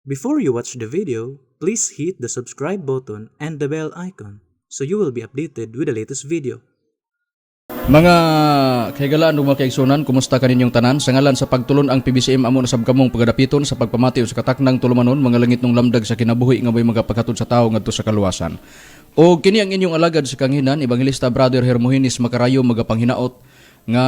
Before you watch the video, please hit the subscribe button and the bell icon so you will be updated with the latest video. Mga kahigalaan ug mga kaigsunan, kumusta kaninyong tanan? Sa ngalan sa pagtulon ang PBCM, amo na sab kamong pagadapiton sa pagpamati o sa kataknang tulumanon, Mga Langitnong Lamdag sa Kinabuhi, nga may magapaghatod sa tawo ngadto sa kaluwasan. O kini ang inyong alagad sa kanghinan, Evangelista Brother Hermogenes Makarayo, magapanghinaot nga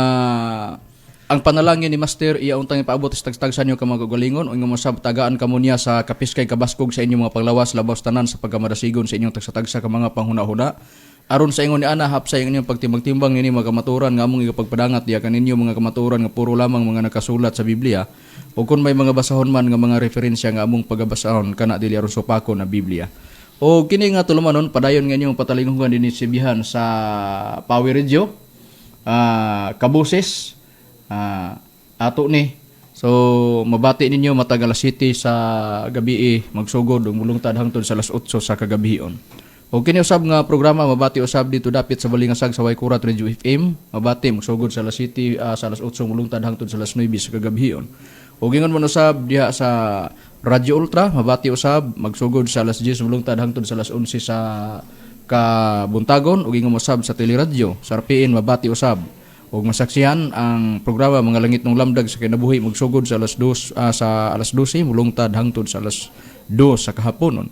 ang panalangin ni Master iya untang ipaabot sa tagtagsan niyo ka mga kaugalingon o nga mosab tagaan kamo niya sa kapiskay kabaskog sa inyong mga paglawas, labaw tanan sa pagkamadasigon sa inyong tagsa-tagsa ka mga panghuna-huna, aron sa ingon ni ana hapsay ang inyong pagtimbang-timbang nini mga kamatuoran nga among igapagpadangat diha kaninyo, mga kamatuoran nga puro lamang mga nakasulat sa Biblia, o kung may mga basahon man nga mga referensya nga among pagabasahon kana, dili aron supakon na Biblia. O kini nga tulumanon, padayon nga inyong patalinghugan dinhi sibihan sa Power Radio Kabuses ato ni. So mabati ninyo matag alas 7 sa gabi magsugod ug mulungtad hangtod sa alas 8 sa kagabion. O kini usab nga programa mabati usab dito dapit sa Balingasag sa Waikurat Radio FM, mabati magsugod sa alas 7 sa alas 8 mulungtad hangtod sa alas 9 sa kagabion. O gingon man usab diha sa Radio Ultra, mabati usab magsugod sa alas 10 mulungtad hangtod sa alas 11 sa kabuntagon. Ug ingon usab sa teleradyo sa RPN, mabati usab ug masaksihan ang programa Mga Langitnong Lamdag sa Kinabuhi magsugod sa alas 2 sa alas 12 mulungtad hangtod sa alas 2 sa kahaponon.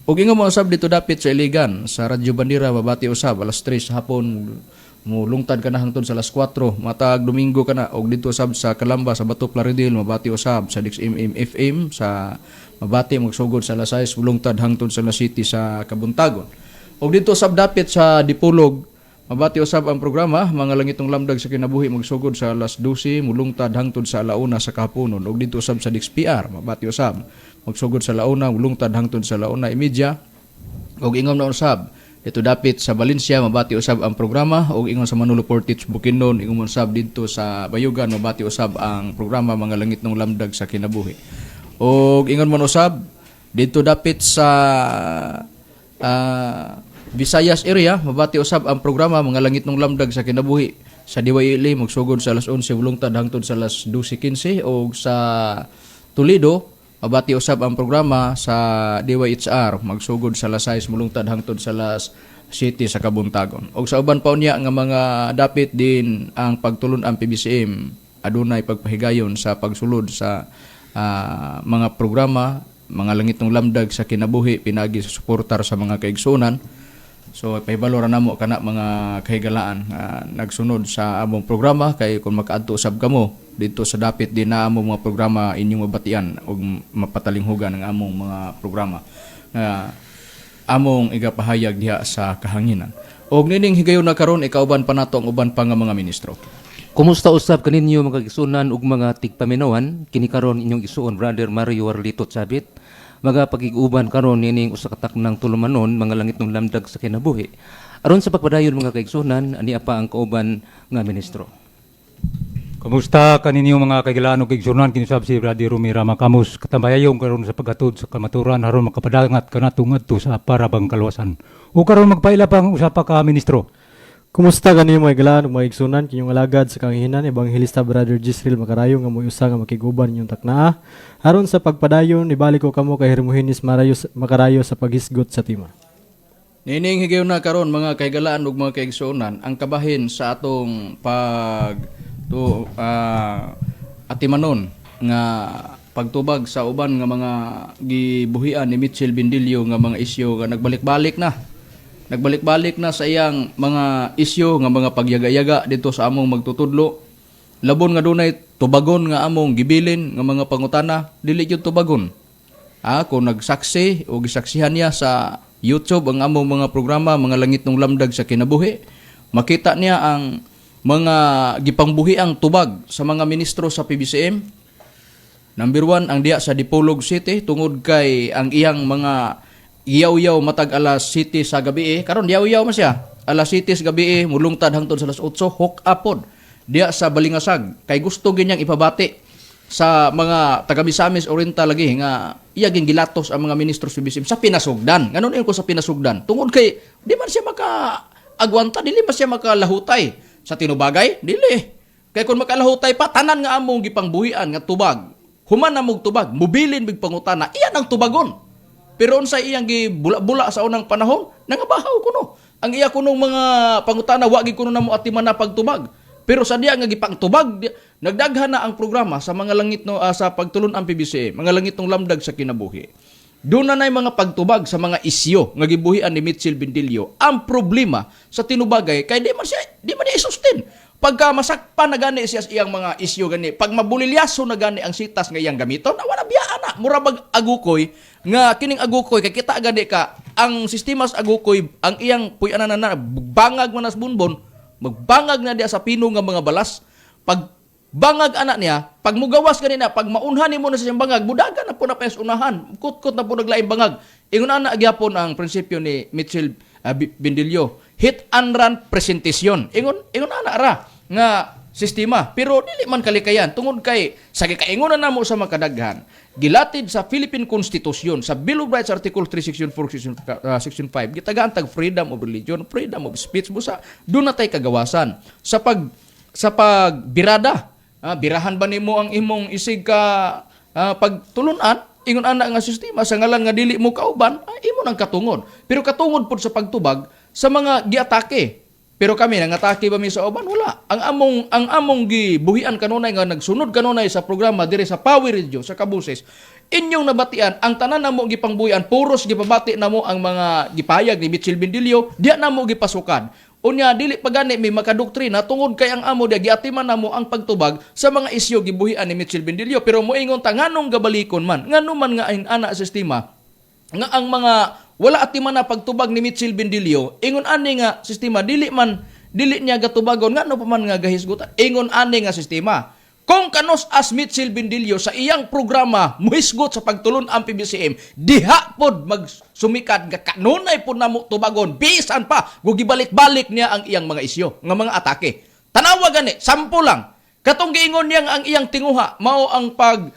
Ug ingon mo usab dito dapit sa Iligan sa Radyo Bandera, mabati usab alas 3 sa hapon mulungtad kana hangtod sa alas 4 matag Domingo kana. Og dito usab sa Kalamba sa Bato Plaridel, mabati usab sa DXMM FM sa mabati magsugod sa alas 6 mulungtad hangtod sa alas 7 sa kabuntagon. Og dito usab dapit sa Dipolog, mabati usab ang programa Mga Langitong Lamdag sa Kinabuhi magsugod sa alas 12 mulungtad hangtod sa alauna sa kahaponon. Ug dito usab sa DXPR, mabati usab magsugod sa launa mulungtad hangtod sa 1:30. Ug ingon na usab dito dapit sa Valencia, mabati usab ang programa. Ug ingon sa Manolo Fortich Bukidnon, ingon usab didto sa Bayugan, mabati usab ang programa Mga Langitnong Lamdag sa Kinabuhi. Ug ingon man usab dito dapit sa Visayas area, mabati usab ang programa Mga Langitnong Lamdag sa Kinabuhi sa DYLA magsugod sa alas 11 mulungtad hangtod sa alas 12:15. Ug sa Toledo, mabati usab ang programa sa DYHR magsugod sa alas 6 mulungtad hangtod sa alas 7 sa kabuntagon. Og sa uban pa unya nga mga dapit din ang pagtulon-an PBCM adunay pagpahigayon sa pagsulod sa mga programa Mga Langitong Lamdag sa Kinabuhi pinagi sa suportar sa mga kaigsunan. So pahibalo ra namo kana, mga kahigalaan nga nagsunod sa among programa, kay kung makaadto usab kamo dito sa dapit din na among mga programa, inyong mabatian ug mapatalinghugan ang among mga programa nga among igapahayag diha sa kahanginan. Og nining higayon na karon, ikauban pa nato ang uban pa nga mga ministro. Kumusta usab kaninyo, mga igsunan ug mga tigpaminawan? Kini karon inyong igsuon, Brother Mario Warlito Chabit, magapakig-uban karon nining usa ka taknang tulumanon, Mga Langitnong Lamdag sa Kinabuhi. Aron sa pagpadayon, mga kaigsunan, ani pa ang kauban nga ministro. Kumusta kaninyo, mga kahigalaan ug kaigsunan? Kinusab si Brother Rumira Makamus, katambayayong karon sa paghatod sa kamaturan aron makapadangat kanato ngadto sa parabang kaluwasan. O karon magpaila pang usa pa ka ministro. Kumusta kaninyo, mga higalaan ug mga igsunan? Kinyong alagad sa kanghinan, Ebanghelista Brother Gisril Makarayo, nga mo'y usa nga makiguban ninyong taknaa. Aron sa pagpadayon, ibalik ko kamo kay Hermogenes Marayo Makarayo sa paghisgot sa tema. Nining higayon na karon, mga kahigalaan ug mga kaigsuonan, ang kabahin sa atong pag to atimanon nga pagtubag sa uban nga mga gibuhian ni Mitchell Bendillo nga mga isyu nga nagbalik-balik na. Nagbalik-balik na sa iyang mga isyu nga mga pagyaga-yaga dito sa among magtutudlo. Labon nga dunay tubagon nga among gibilin nga mga pangutana, dili gyud tubagon. Kung nagsaksi o gisaksihan niya sa YouTube ang among mga programa Mga Langitnong Lamdag sa Kinabuhi, makita niya ang mga gipangbuhi ang tubag sa mga ministro sa PBCM. Number 1, ang diya sa Dipolog City, tungod kay ang iyang mga iyaw-yaw matag alas 7 sa gabi eh. Karon yaw-yaw man siya. Alas 7 sa gabi eh, mulungtad hangtod sa alas 8, hook up pod diya sa Balingasag kay gusto ginyang ipabati sa mga taga Misamis Oriental lagi nga iya ging gilatos ang mga ministro sa PBCM sa pinasugdan. Nganon ko sa pinasugdan? Tungod kay di man siya maka agwanta, dili man siya makalahutay sa tinubagay, dili. Kay kung makalahutay pa, tanan nga among gipangbuhian nga tubag, Human na mog tubag, mubilin mig pangutana, iyan ang tubagon. Pero unsay iyang gibula-bula sa unang panahon, nangabahaw kuno. Ang iya kunong mga pangutana, wa gid kuno namo atiman na pagtubag. Pero sa diya nga gipangtubag, nagdaghan na ang programa sa mga langit no sa pagtulon ang PBCM, mga langit ng lamdag sa kinabuhi. Doon na na'y mga pagtubag sa mga isyo nga gibuhian ni Mitchell Bendillo. Ang problema sa tinubagay kay di man siya di man niya isustain. Pagka masakpan na gani siya sa iyang mga isyo gani, pag mabulilyaso na gani ang sitas nga iyang gamiton, na wala biya ana, mura bag agukoy nga kining agukoy kay kita gani ka ang sistema sa agukoy ang iyang puy-anan na bangag man nas bunbon, magbangag na diya sa pino nga mga balas. Pag bangag anak niya, pag mugawas ganina, pag maunhan nimo na sa siyang bangag, budagan na po na pa sa unahan, kutkot na po naglaing bangag. Ingon ana gyapon ang prinsipyo ni Mitchell Bindilio, hit and run presentation. Ingon ingon ana ra nga sistema, pero dili man kalikayan tungod kay sa gikaingonan namo sa makadaghan, gilatid sa Philippine Constitution sa Bill of Rights Article 3 Section 4 Section 5 gitagaan tag freedom of religion, freedom of speech, busa doon na tay kagawasan sa pagbirada. Birahan ba nimo ang imong isig ka pagtulunan? Ingon ana nga sistema sa ngalan nga dili mo kauban, imo nang katungod. Pero katungod pud sa pagtubag sa mga giatake. Pero kami nangatake ba mi sa uban? Wala. Ang among gibuhian kanunay nga nagsunod kanunay sa programa diri sa Power Radio sa Kabuses. Inyong nabatian ang tanan namo gipangbuhian, puros gipabati namo ang mga gipayag ni Mitchell Bendillo, diya namo gipasukan. Unya dili pa gani may makadoktrina tungod kay ang amo diya giatiman namo ang pagtubag sa mga isyu gibuhian ni Mitchell Bendillo. Pero moingon ta nganong gabalikon man, ngano man nga ang ana sistema nga ang mga wala atiman na pagtubag ni Mitchell Bendillo, ingon ani nga sistema dili man dili niya gatubagon, ngano pa man nga gahisgutan ingon ani nga sistema? Kung kanos as Mitchell Bendillo sa iyang programa muhisgot sa pagtulon ang PBCM, diha pod magsumikad nga kanunay pod namo tubagon bisan pa gugibalik-balik niya ang iyang mga isyo nga mga atake. Tanawa gani, sampo lang katong giingon niya nga ang iyang tinguha mao ang pag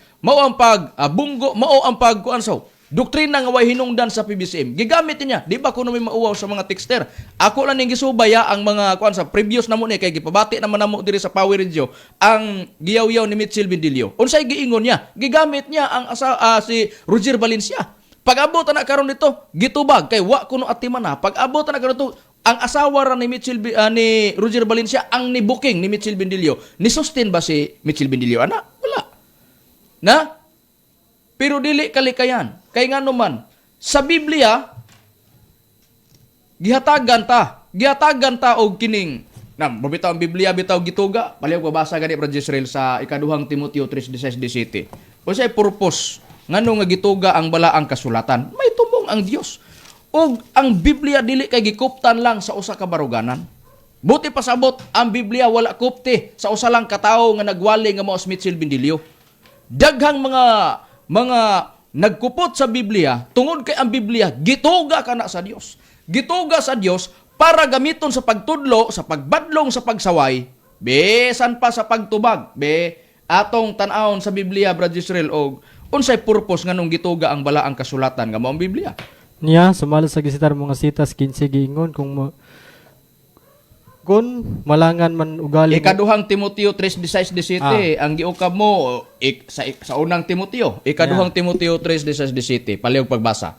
bunggo, mao ang pag kuan sa doktrina nga way hinungdan sa PBCM. Gigamit niya, di ba kuno may mauwaw sa mga texter? Ako lang ning gisubaya ang mga kuan sa previous namo ni kay gipabati naman namo diri sa Power Radio ang giyaw-yaw ni Mitchell Bendillo. Unsay giingon niya? Gigamit niya ang si Roger Valencia. Pag-abot na karon dito, gitubag kay wa kuno atiman na. Pag-abot na karon dito, ang asawa ra ni Mitchell ni Roger Valencia ang ni booking ni Mitchell Bendillo. Ni sustain ba si Mitchell Bendillo ana? Wala. Na? Pero dili kalikayan. Kay ngano man sa Biblia gihatagan ta, gihatagan ta og kining na bitaw ang Biblia bitaw gituga. Palihog babasa gani, Brad Israel, sa ikaduhang Timoteo 3:16-17. Unsay purpose ngano nga gituga ang balaang kasulatan? May tumong ang Dios. Ug ang Biblia dili kay gikuptan lang sa usa ka baruganan. Buti pasabot, ang Biblia wala kupti sa usa lang katawo nga nagwali nga mao si Mitchell Bindilio. Daghang mga nagkupot sa Biblia tungod kay ang Biblia gituga kana sa Dios. Gituga sa Dios para gamiton sa pagtudlo, sa pagbadlong, sa pagsaway, bisan pa sa pagtubag. Be atong tan-awon sa Biblia, Brad Israel, og unsay purpose nganong gituga ang balaang kasulatan nga mao ang Biblia. Niya, sumala sa gisitar mga sitas 15 giingon kung kung malangan man ugali mo- Ikaduhang Timoteo 3:16-17 ang giukab mo sa unang Timoteo. Ikaduhang Timoteo 3:16-17. Palihog pagbasa.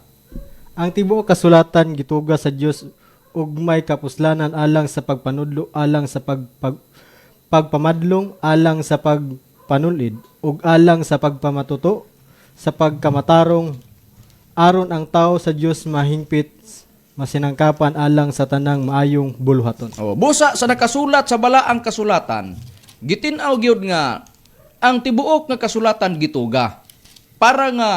Ang tibuok kasulatan gituga sa Dios ug may kapuslanan alang sa pagpanudlo, alang sa pagpamadlong, alang sa pagpanulid ug alang sa pagpamatuto sa pagkamatarong, aron ang tao sa Dios mahingpit, masinangkapan alang sa tanang maayong buluhaton. Oh, busa sa nakasulat sa balaang kasulatan, gitin-aw gyud nga ang tibuok nga kasulatan gituga para nga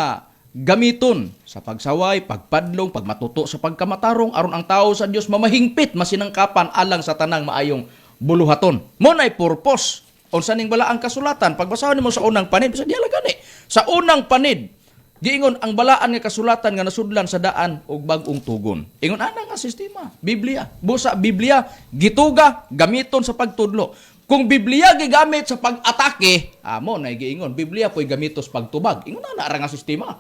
gamiton sa pagsaway, pagpadlong, pagmatuto sa pagkamatarong aron ang tao sa Dios mamahingpit, masinangkapan alang sa tanang maayong buluhaton. Mo nay purpose unsa ning balaang kasulatan. Pagbasahon nimo sa unang panid, bisa diala gani. Sa unang panid, giingon ang balaan nga kasulatan nga nasudlan sa daan ug bag-ong tugon. Ingon ana nga sistema, Biblia. Busa Biblia gituga gamiton sa pagtudlo. Kung Biblia gigamit sa pag-atake, amo na giingon, Biblia po'y gamitos pagtubag. Ingon ana ra nga sistema.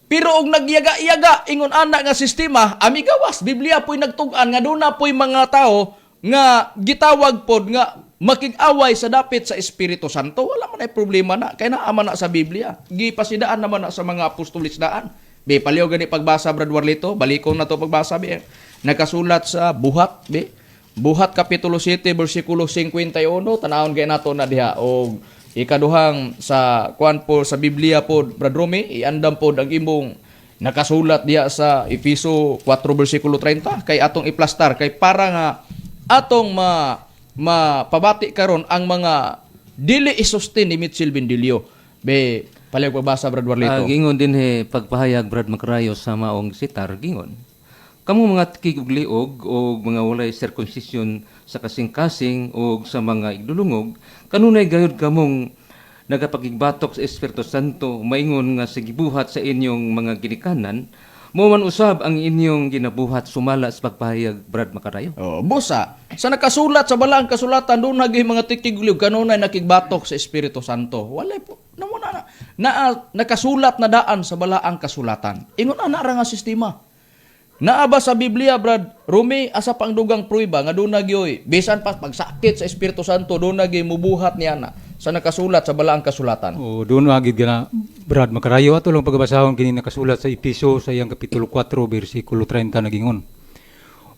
Pero og nagyaga-yaga ingon ana nga sistema, ami gawas, Biblia po'y nagtug-an nga duna po'y mga tao nga gitawag pod nga Makig-away sa dapit sa Espiritu Santo, wala man ay problema na kay naa man na sa Biblia. Gipasidaan naman na sa mga apostolis daan. Be, paliw gani pagbasa, Brad Warlito, balikon na to pagbasa, be. Nakasulat sa Buhat, be. Buhat kapitulo 7 bersikulo 51, tanawon kay nato na diha og ikaduhang sa kuan po sa Biblia po, Brad Romy, iandam pod ang imong nakasulat diha sa Efeso 4 bersikulo 30 kay atong iplastar kay para nga atong ma mapabati karon ang mga dili isustain ni Mitchell Bendilio. Be, palihog pagbasa, Brad Warlito. Ah, gingon din he pagpahayag, Brad Makrayo, sa maong sitar gingon. Kamo mga tikig og liog og mga walay circumcision sa kasing-kasing og sa mga igdulungog, kanunay gayud kamong nagapakigbatok sa Espiritu Santo maingon nga sa gibuhat sa inyong mga ginikanan, mo man usab ang inyong ginabuhat sumala sa pagpahayag, Brad Makarayo. Oh, busa, sa nakasulat sa balaang kasulatan doon naging mga tikigliw kanunay nakigbatok sa Espiritu Santo. Walay po namo na, na, nakasulat na daan sa balaang kasulatan. Ingon ana ra nga sistema. Naa ba sa Biblia, Brad Rumi, asa pang dugang pruiba nga doon nagyoy bisan pa pagsakit sa Espiritu Santo doon nagyoy mubuhat niya na sa nakasulat sa balaang kasulatan? O doon agid gana, Brad Makarayo, ato lang pagbasahon kini nakasulat sa Episo sa iyang kapitulo 4 bersikulo 30 nagingon.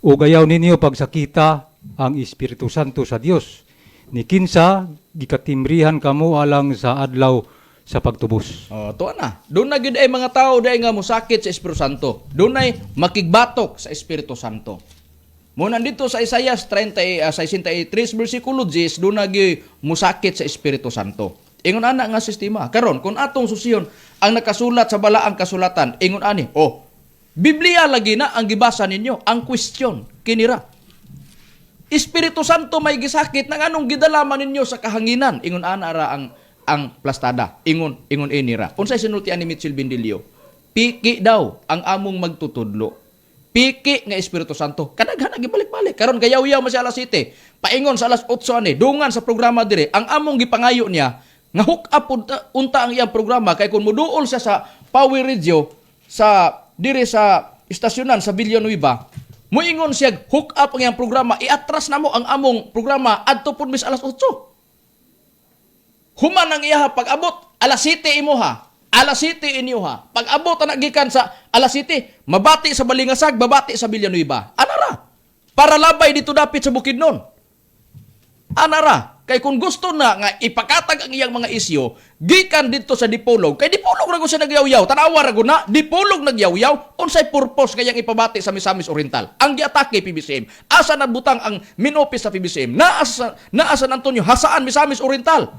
O gayaw ninyo pagsakita ang Espiritu Santo sa Dios ni kinsa gikatimbrihan kamo alang sa adlaw sa pagtubos. Oh, tuwa na. Doon na gyud ay mga tao dai nga mosakit sa Espiritu Santo. Doon ay makigbatok sa Espiritu Santo. Mo nandito sa Isaias 30 63 bersikulo 10, doon na gyud mosakit sa Espiritu Santo. Ingon ana nga sistema. Karon kung atong susiyon ang nakasulat sa balaang kasulatan, ingon ani, oh, Biblia lagi na ang gibasa ninyo, ang question kinira. Espiritu Santo may gisakit nang anong gidala man ninyo sa kahanginan. Ingon ana ra ang plastada. Ingon ingon inira. Unsay sinultian ni Mitchell Bindilio? Piki daw ang among magtutudlo. Piki nga Espiritu Santo. Kadaghan na gibalik-balik. Karon gayaw-yaw man siya alas 7. Paingon sa alas 8 ani, dungan sa programa dire. Ang among gipangayo niya nga hook up unta ang iyang programa kay kung moduol siya sa Power Radio sa dire sa istasyonan sa Villanueva, muingon siya hook up ang iyang programa, iatras na mo ang among programa adto pud mis alas 8. Human ang iyaha pag-abot alas 7 imuha, alas 7 inyoha. Pag-abot ana gikan sa alas 7, mabati sa Balingasag, babati sa Villanueva. Anara. Para labay dito dapit sa Bukidnon. Anara, kay kung gusto na nga ipakatag ang iyang mga isyo, gikan dito sa Dipolog, kay Dipolog ra siya nagyaw-yaw, tanawa ra na, Dipolog nagyaw-yaw, unsay purpose kayang ipabati sa Misamis Oriental? Ang giatake PBCM, asa nabutang ang main office sa PBCM? Naa sa naa San Antonio, hasaan Misamis Oriental?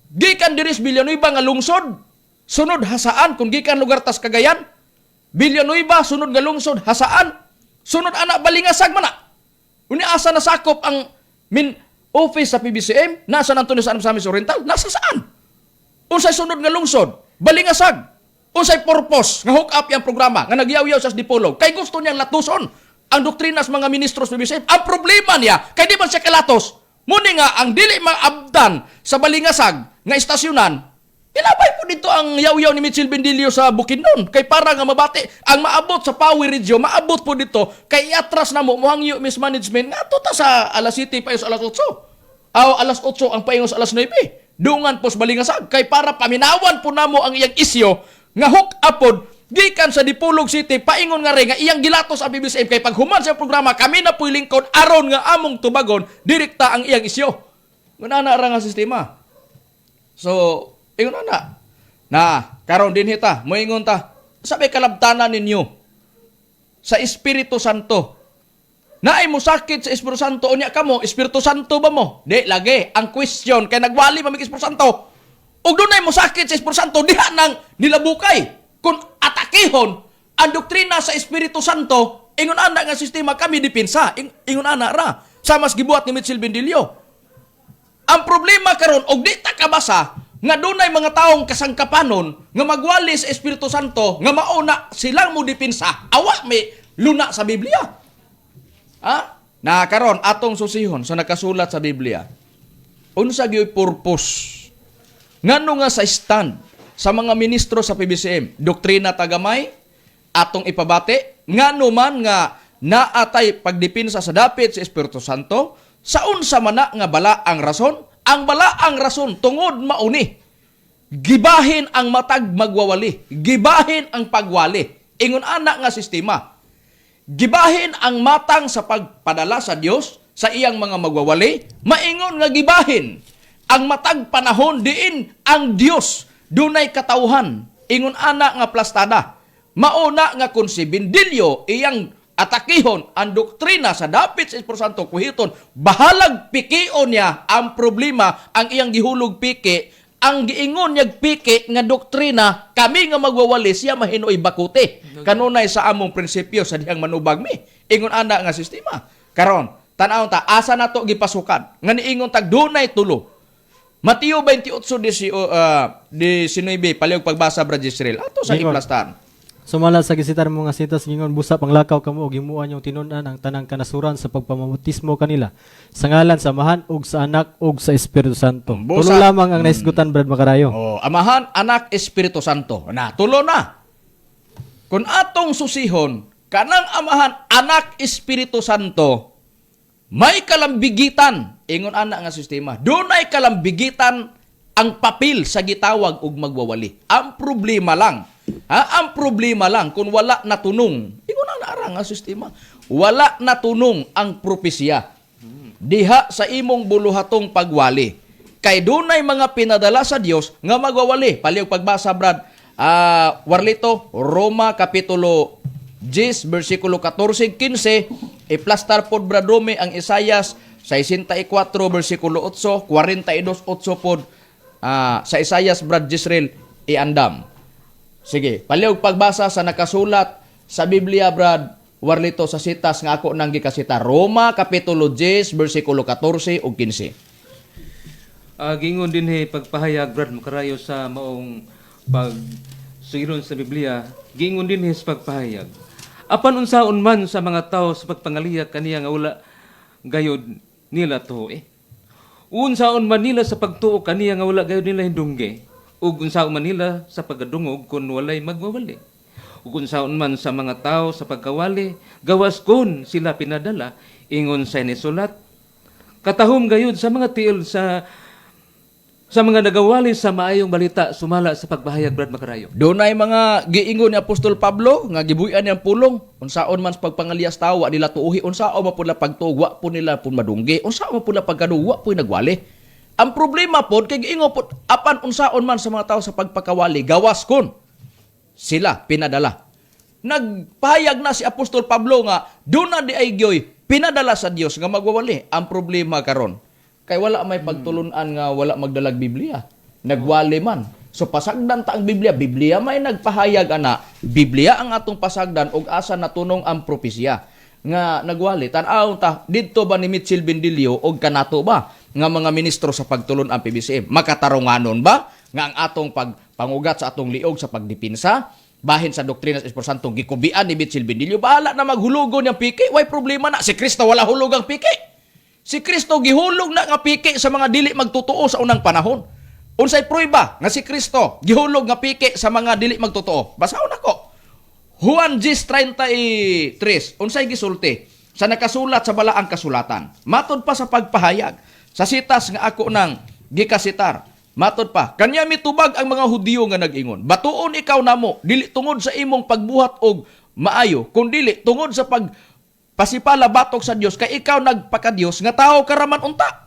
Gikan diris Villanueva nga lungsod, sunod hasaan kung gikan lugar tas Cagayan? Villanueva sunod nga lungsod hasaan, sunod ana Balingasag man na. Uni asa nasakop ang min office sa PBCM? Nasa San Antonio sa Misamis Oriental? Nasa saan? Unsay sunod nga lungsod? Balingasag. Unsay purpose nga hook up yang programa nga nagyaw-yaw sa Dipolog? Kay gusto niyang latuson ang doktrina sa mga ministro sa PBCM. Ang problema niya, kay di man siya kalatos. Muni nga ang dili maabdan sa Balingasag nga istasyonan, ilabay po dito ang yaw-yaw ni Mitchell Bendilio sa Bukidnon. Kay para nga mabati, ang maabot sa Power Radio, maabot po dito, kay iatras na mo, muhangyo mismanagement, nga to ta sa alas 7 pa sa alas 8. Aw, alas 8 ang paingon sa alas 9. Dungan po sa Balingasag. Kay para paminawan po namo ang iyang isyo, nga hook upod, gikan sa Dipolog City, paingon nga rin, nga iyang gilatos ang PBCM, kay paghuman sa programa, kami na po'y lingkod, aron nga among tubagon, direkta ang iyang isyo. Ngunana ra nga sistema. So, ingon na. Na, karon din hita, moingon ta. Sabi kalabtanan ninyo sa Espiritu Santo. Naay mo sakit sa Espiritu Santo unya kamo, Espiritu Santo ba mo? Di lagi. Ang question kay nagwali man mig Espiritu Santo. Ug dunay mo sakit sa Espiritu Santo diha nang nilabukay. Kung atakihon ang doktrina sa Espiritu Santo, ingon ana nga sistema kami dipinsa, ingon ana ra. Sa mas gibuhat ni Mitchell Bendilio. Ang problema karon og di ta kabasa nga dunay mga taong kasangkapanon nga magwali sa Espiritu Santo nga mauna silang mo dipinsa, awa may luna sa Biblia. Ha? Na karon atong susihon sa nakasulat sa Biblia. Unsa gyud purpose? Ngano nga sa stand sa mga ministro sa PBCM, doktrina tagamay atong ipabati, ngano man nga naatay pagdipinsa sa dapit sa Espiritu Santo, Sa unsa man na nga bala ang rason? Ang bala ang rason tungod mauni. Gibahin ang matag magwawali. Gibahin ang pagwali. Ingon ana nga sistema. Gibahin ang matang sa pagpadala sa Dios sa iyang mga magwawali, maingon nga gibahin ang matag panahon diin ang Dios dunay katawhan. Ingon ana nga plastada. Mauna nga kung si Bindilyo iyang atakihon ang doktrina sa dapit sa Espiritu Santo kuhiton, bahalag pikion niya ang problema, ang iyang gihulog piki, ang giingon niyag piki nga doktrina, kami nga magwawali siya mahinuoy bakute. Kanunay sa among prinsipyo sa dihang manubag mi. Ingon ana nga sistema. Karon, tan-awon ta asa nato gipasukan nga niingon tag dunay tulo. Mateo 28 19, palihog pagbasa, Brad Israel. Ato sa Ingon. iplastan. Sumala sa gisitar mo nga sitas, gingon, busa panglakaw kamo og himuan yung tinun-an ang tanang kanasuran sa pagpamabautismo kanila sa ngalan sa Amahan ug sa Anak ug sa Espiritu Santo. Busa. Tulo lamang ang naisgutan, Brad Makarayo. Oh, Amahan, Anak, Espiritu Santo. Na, tulo na. Kung atong susihon, kanang Amahan, Anak, Espiritu Santo, may kalambigitan, ingon ana nga sistema. Dunay kalambigitan ang papel sa gitawag og magwawali. Ang problema lang, ha, ang problema lang kung wala natunong, ingon ana ara nga sistema, wala natunong ang propesya diha sa imong buluhatong pagwali. Kay dunay mga pinadala sa Dios nga magwawali. Palihog pagbasa, Brad. Ah, Warlito, Roma kapitulo 10 bersikulo 14 15, iplastar pod, Brad Rome, ang Isayas 64 bersikulo 8, 42 8 pod sa Isayas, Brad Jisrael, iandam. Sige, palihog pagbasa sa nakasulat sa Biblia, Brad Warlito, sa sitas nga ako nang gikasita. Roma kapitulo 10 bersikulo 14 ug 15. Gingon din he pagpahayag, Brad Makarayo, sa maong pag sugiron sa Biblia, gingon din he sa pagpahayag. Apan unsaon man sa mga tao sa pagpangaliya kaniya nga wala gayod nila tuo. Unsaon man nila sa pagtuo kaniya nga wala gayod nila hindungge. Ug unsaon man nila sa pagdungog kun walay magwawali. Ug unsaon man sa mga tao sa pagkawali, gawas kun sila pinadala, ingon sa nisulat. Katahom gayud sa mga tiil sa mga nagawali sa maayong balita, sumala sa pagpahayag, Brad Makarayo. Dunay mga giingon ni Apostol Pablo nga gibuy-an niyang pulong, unsaon man sa pagpangaliyas tawo wa nila tuuhi, unsaon man pud nila pagtuo wa po nila pud madunggi, unsaon man pud nila pagkadungog wa po nagwali. Ang problema pod kay giingon pod, apan unsaon man sa mga tao sa pagpakawali gawas kun sila pinadala. Nagpahayag na si Apostol Pablo nga doon na di ay gyoy pinadala sa Dios nga magwawali. Ang problema karon kay wala may pagtulunan nga wala magdalag Biblia. Nagwali man. So pasagdan ta ang Biblia, Biblia may nagpahayag ana. Biblia ang atong pasagdan ug asa natunong ang propesya nga nagwali. Tan-aw ta didto ba ni Mitchell Bendilio og kanato ba nga mga ministro sa pagtulon ang PBCM? Makatarunganon ba nga ang atong pagpangugat sa atong liog sa pagdipinsa bahin sa doktrina sa Espiritu Santo gikubian ni Mitchell Bendilio? Bahala na maghulugon yang piki, way problema na. Si Kristo wala hulog ang piki. Si Kristo gihulog na nga piki sa mga dili magtotoo sa unang panahon. Unsay prueba nga si Kristo gihulog nga piki sa mga dili magtotoo? Basahon ako. Juan 10:33, unsay gisulti sa nakasulat sa balaang kasulatan? Matod pa sa pagpahayag sa sitas nga ako nang gikasitar. Matod pa, kanya mitubag ang mga Hudiyo nga nag-ingon, "Batuon ikaw namo, dili tungod sa imong pagbuhat og maayo, kundili tungod sa pag pasipala batok sa Dios, kay ikaw nagpakadiyos nga tao karaman unta."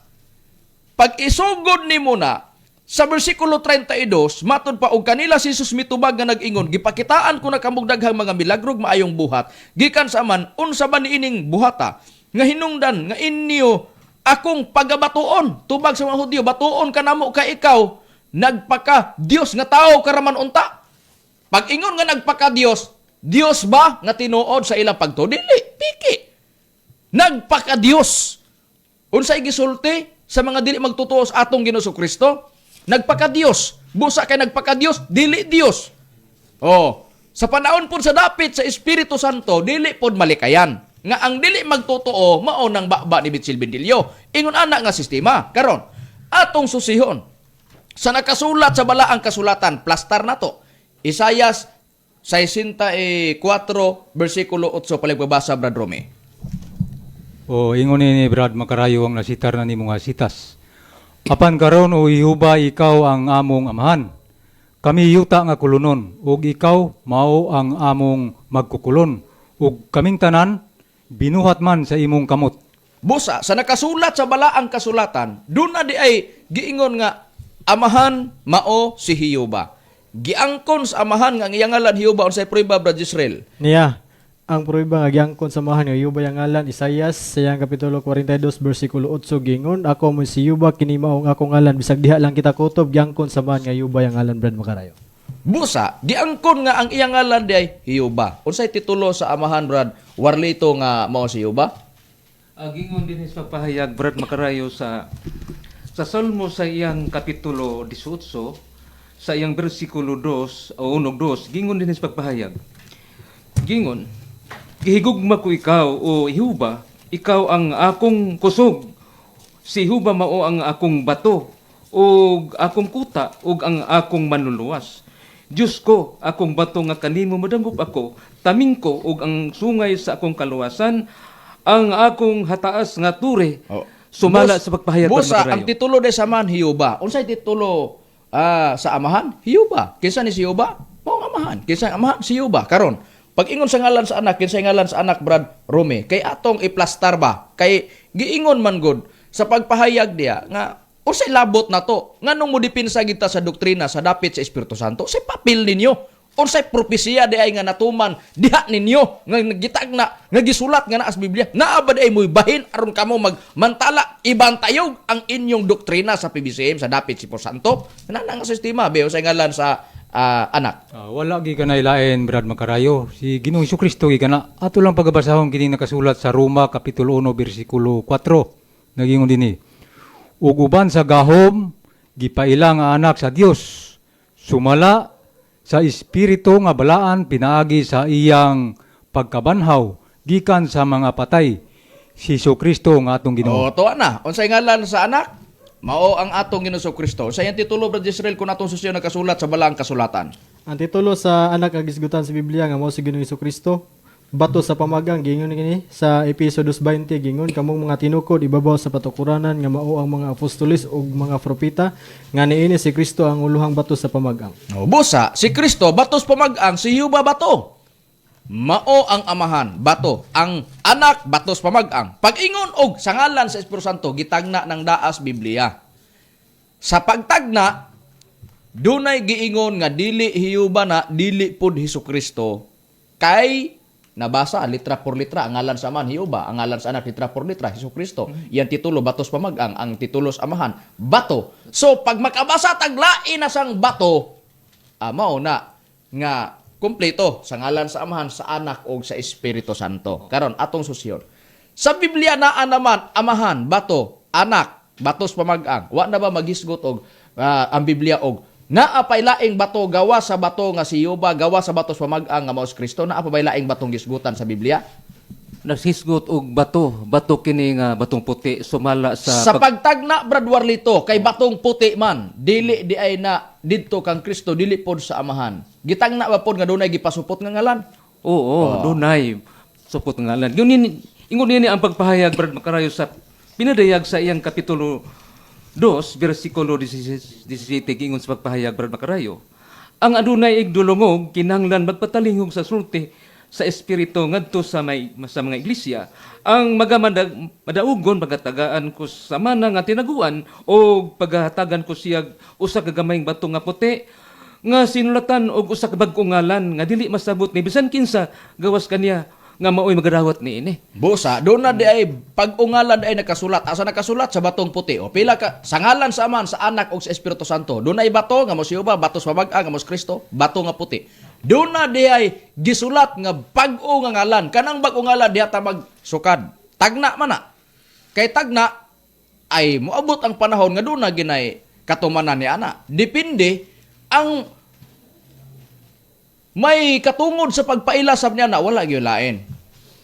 Pag isugod nimo na sa bersikulo 32, matod pa, og kanila si Jesus mitubag nga nag-ingon, "Gipakitaan ko na kamog daghang mga milagrog maayong buhat gikan sa Amahan, unsa ba niining buhata nga hinungdan nga inyo akong pagabatuon?" Tubag sa mga Hudyo, "Batuon ka namo kay ikaw nagpaka Dios nga tao karaman unta." Pag ingon nga nagpaka Dios, Dios ba nga tinuod sa ilang pagtuo? Dili, piki. Nagpaka Dios. Unsay gisulti sa mga dili magtotoo sa atong Ginoo Kristo? Nagpaka Dios. Busa kay nagpaka Dios, dili Dios. Oh, sa panahon pod sa dapit sa Espiritu Santo, dili pod malikayan nga ang dili magtotoo mao nang baba ni Mitchell Bendilio. Ingon ana nga sistema. Karon, atong susihon sa nakasulat sa balaang kasulatan, plastar nato. Isayas 64 bersikulo 8, paligbabasa, Brad Rome. O ingon ni Brad Makarayo ang nasitar na nimo nga sitas. Apan karon, o Jehova, ikaw ang among amahan. Kami yuta nga kulunon ug ikaw mao ang among magkukulon ug kaming tanan binuhat man sa imong kamot. Busa, sa nakasulat sa balaang kasulatan, doon na di ay giingon nga amahan mao si Hiyoba. Giangkon sa amahan nga ang iyang ngalan Hiyoba. Unsay prueba, Brad Israel? Niya, ang pruweba nga giangkon sa amahan nga Yuba yang ngalan, Isayas sa iyang kapitulo 42 bersikulo 8, gingon, "Ako mo si Yuba, kini mao ang akong ngalan." Bisag diha lang kita kutob, giangkon sa amahan nga Yuba yang ngalan, Brad Makarayo. Busa, giangkon nga ang iyang ngalan di ay Hiyoba. Unsay titulo sa amahan, Brad Warlito, nga mao si Hiyoba? Gingon din sa pahayag, Brad Makarayo, sa Salmo sa iyang kapitulo 18 sa iyang bersikulo 2 o 1 2, gingon din sa pagpahayag. Gingon, "Gihigugma ko ikaw, o Jehova, ikaw ang akong kusog. Si Jehova mao ang akong bato ug akong kuta ug ang akong manluluwas. Diyos ko, akong bato nga kanimo madangop ako, taming ko ug ang sungay sa akong kaluwasan, ang akong hataas nga ture." Oh. Sumala sa pagpahayag, Brad Busa, Makarayo. ang titulo de sa amahan Hiyoba. Unsay titulo sa amahan? Hiyoba. Kinsa ni si Hiyoba? Mao ang amahan. Kinsa ang amahan? Si Hiyoba. Karon, pag ingon sa ngalan sa anak, kinsa ngalan sa anak, Brad Rome? Kay atong iplastar ba? Kay giingon man gud sa pagpahayag diya nga unsay labot na to? Nganong mo dipinsa kita sa doktrina sa dapit sa Espiritu Santo? Sa papel ninyo. Unsay propesiya di ay nga natuman diha ninyo nga gitagna nga gisulat nga naa sa Biblia? Naa ba di ay mo'y bahin aron kamo magmantala ibantayog ang inyong doktrina sa PBCM sa dapit si Santo? Nana nga sistema be, unsay ngalan sa anak? Wala gi kanay lain, Brad Makarayo. Si Ginoong Kristo gi kana. Ato lang pagabasahon kini nakasulat sa Roma kapitulo 1 bersikulo 4. Nagingon dinhi. Ug uban sa gahom gipaila nga anak sa Dios sumala sa espiritu nga balaan pinaagi sa iyang pagkabanhaw gikan sa mga patay, si Kristo nga atong Ginoo. O, tuwa na. Unsay ngalan sa anak? Mao ang atong Ginoong Kristo. Unsay ang titulo, Brad Israel, kung atong susyo nakasulat sa balaang kasulatan? Ang titulo sa anak nga gisgutan sa Biblia nga mao si Ginoong Kristo, bato sa pamagang, gingon kini sa Episo 2:20, gingon, "Kamong mga tinukod ibabaw sa patukuranan nga mao ang mga apostoles ug mga propeta, nga niini si Kristo ang uluhang bato sa pamagang." O, busa, si Kristo, batos pamagang, si Yuba bato. Mao ang amahan, bato. Ang anak, batos pamagang. Pag-ingon og sa ngalan sa Espiritu Santo, gitagna ng daas Biblia. Sa pagtagna, dunay giingon nga dili Hiyuba na, dili pud Hesus Kristo. Kay nabasa litra por litra ang ngalan sa amahan Hiyuba, ang ngalan sa anak litra por litra Hesus Kristo. Yan titulo batos pamagang, ang titulo sa amahan bato. So pag makabasa taglain na sang bato, mao na nga kumpleto sa ngalan sa amahan, sa anak o sa Espiritu Santo. Karon atong susyon. Sa Biblia naa naman amahan bato, anak batos pamagang. Wa na ba maghisgot og ang Biblia og naa pay laing bato gawa sa bato nga si Yuba, gawa sa batos pamagang nga mao si Kristo? Naa pa bay laing batong gisgutan sa Biblia? Nagsisgot og bato, bato kini nga batong puti sumala sa, Sa pagtagna, Brad Warlito, kay batong puti man, dili di ay na didto kang Kristo, dili pod sa amahan. Gitagna ba pod nga dunay gipasupot nga ngalan? Oo, dunay supot ngalan. Yun ingon nini ang pagpahayag, Brad Makarayo, sa pinadayag sa iyang kapitulo 2 bersikulo 17, 17, gingon sa pagpahayag, Brad Makarayo. "Ang adunay igdulungog kinahanglan magpatalingog sa sulti sa espiritu ngadto sa mga iglesia. Ang magamandag madaugon pagatagaan ko sa mana nga tinaguan o paghatagan ko siya usa ka gamayng bato nga puti nga sinulatan og usa ka bag-ong ngalan nga dili masabot ni bisan kinsa gawas kaniya nga maoy magarawat niini." Busa, doon na di ay pag-ungalan ay nakasulat. Asa nakasulat? Sa batong puti. O pila ka, sa ngalan sa Amahan, sa Anak o sa Espiritu Santo. Doon ay bato nga mo si Jehovah, bato sa pamag-ang nga mo si Kristo, bato nga puti. Doon na di ay gisulat nga bag-o nga ngalan. Kanang bag-o ngalan diha ta magsukad. Tagna man na. Kay tagna ay moabot ang panahon nga doon na ginay katumanan ni ana. Depende ang may katungod sa pagpaila sa niya na wala gyud lain.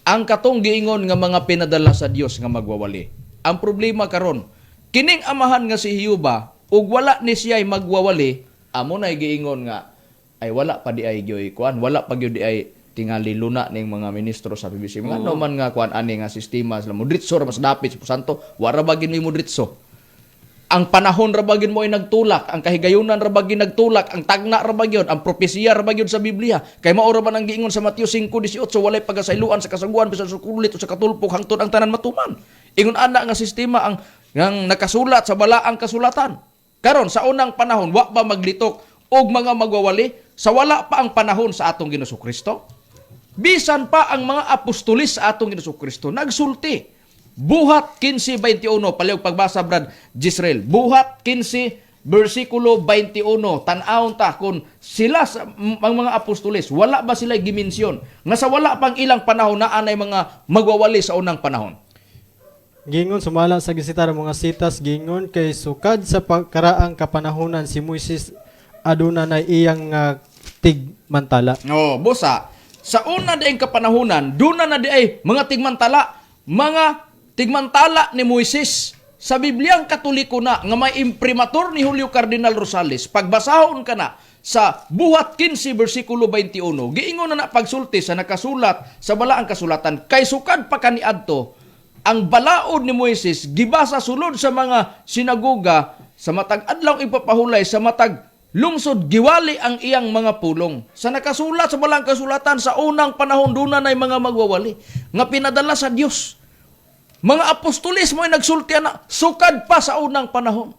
Ang katong giingon nga mga pinadala sa Dios nga magwawali. Ang problema karon, kining amahan nga si Hiyuba ug wala ni siya'y magwawali, amo nay giingon nga ay wala pa di ay gyoy kuan, wala pa gyud di ay Tingali luna ning mga ministro sa PBC. Mga ano man nga kuan ani nga sistema sila modritso ra mas dapit sa Santo, wara ba gin mi modritso. Ang panahon ra ba gyud mo ay nagtulak, ang kahigayunan ra ba gyud nagtulak, ang tagna ra ba gyud, ang propesiya ra ba gyud sa Biblia. Kay mao ra man ang giingon sa Mateo 5:18, walay pagkasayloan sa kasaguan bisan sa kulit o sa katulpok hangtod ang tanan matuman. Ingon ana nga sistema ang ang nakasulat sa balaang kasulatan. Karon sa unang panahon wa ba maglitok og mga magwawali sa wala pa ang panahon sa atong Ginoong Kristo? Bisan pa ang mga apostolis sa atong Ginoong Kristo nagsulti. Buhat 15:21, palihog pagbasa, Brad Gisrael. Buhat 15 versikulo 21, tan-awon ta kung sila sa, ang mga apostolis, wala ba sila gimensyon nga sa wala pang ilang panahon naa nay mga magwawali sa unang panahon? Gingon sumala sa gisitar mga sitas, gingon kay sukad sa pagkaraang kapanahonan si Moises aduna na iyang nga tigmantala. Oh, busa sa una diay kapanahonan, duna na di ay mga tigmantala ni Moises. Sa Bibliang Katoliko na nga may imprimatur ni Julio Cardinal Rosales, pagbasahon ka na sa Buhat 15 versikulo 21, giingon na na pagsulti sa nakasulat sa balaang kasulatan, kay sukad pa kaniadto ang balaod ni Moises gibasa sulod sa mga sinagoga sa matag adlaw ipapahulay sa matag lungsod giwali ang iyang mga pulong. Sa nakasulat sa balaang kasulatan, sa unang panahon duna nay mga magwawali nga pinadala sa Dios. Mga apostolis mo ay nagsulti ana sukad pa sa unang panahon.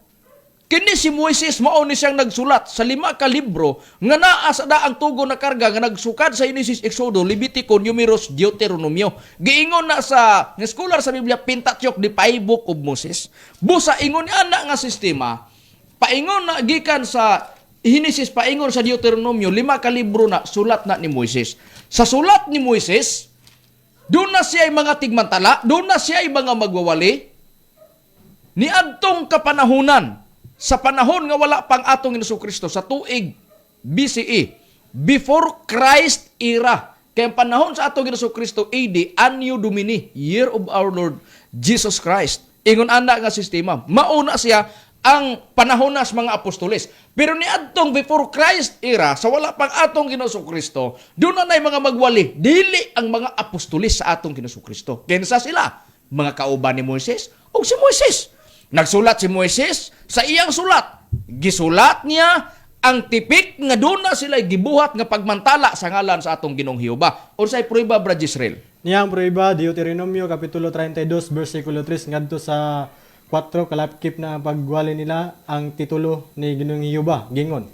Kini si Moises mao ni siyang nagsulat sa lima ka libro nga naa sa daang tugon na karga nga nagsukad sa Genesis, Exodo, Levitico, Numeros, Deuteronomio. Giingon na sa nga scholar sa Biblia, Pentateuch, the five book of Moses. Busa ingon ni ana nga sistema, paingon na gikan sa Genesis paingon sa Deuteronomio, lima ka libro na sulat na ni Moises. Sa sulat ni Moises, doon na siya ay mga tigmantala, doon na siya ay mga magwawali, niadtong kapanahunan, sa panahon nga wala pang atong Hesus Kristo sa tuig BCE, before Christ era. Kay ang panahon sa atong Hesus Kristo AD, Anno Domini, year of our Lord Jesus Christ. Ingon ana nga sistema, mauna siya ang panahon na sa mga apostoles. Pero niadtong before Christ era, sa wala pang atong Ginoong Kristo, doon na na'y mga magwali, dili ang mga apostoles sa atong Ginoong Kristo. Kinsa sila? Mga kauban ni Moises o si Moises. Nagsulat si Moises sa iyang sulat. Gisulat niya ang tipik nga doon na sila gibuhat nga pagmantala sa ngalan sa atong Ginoong Jehova. Unsay prueba, Brad Israel? Niya ang prueba, Deuteronomio kapitulo 32 versikulo 3 ngadto sa 4, kalapkip na ang pagwali nila ang titulo ni Ginoong Jehova. Gingon,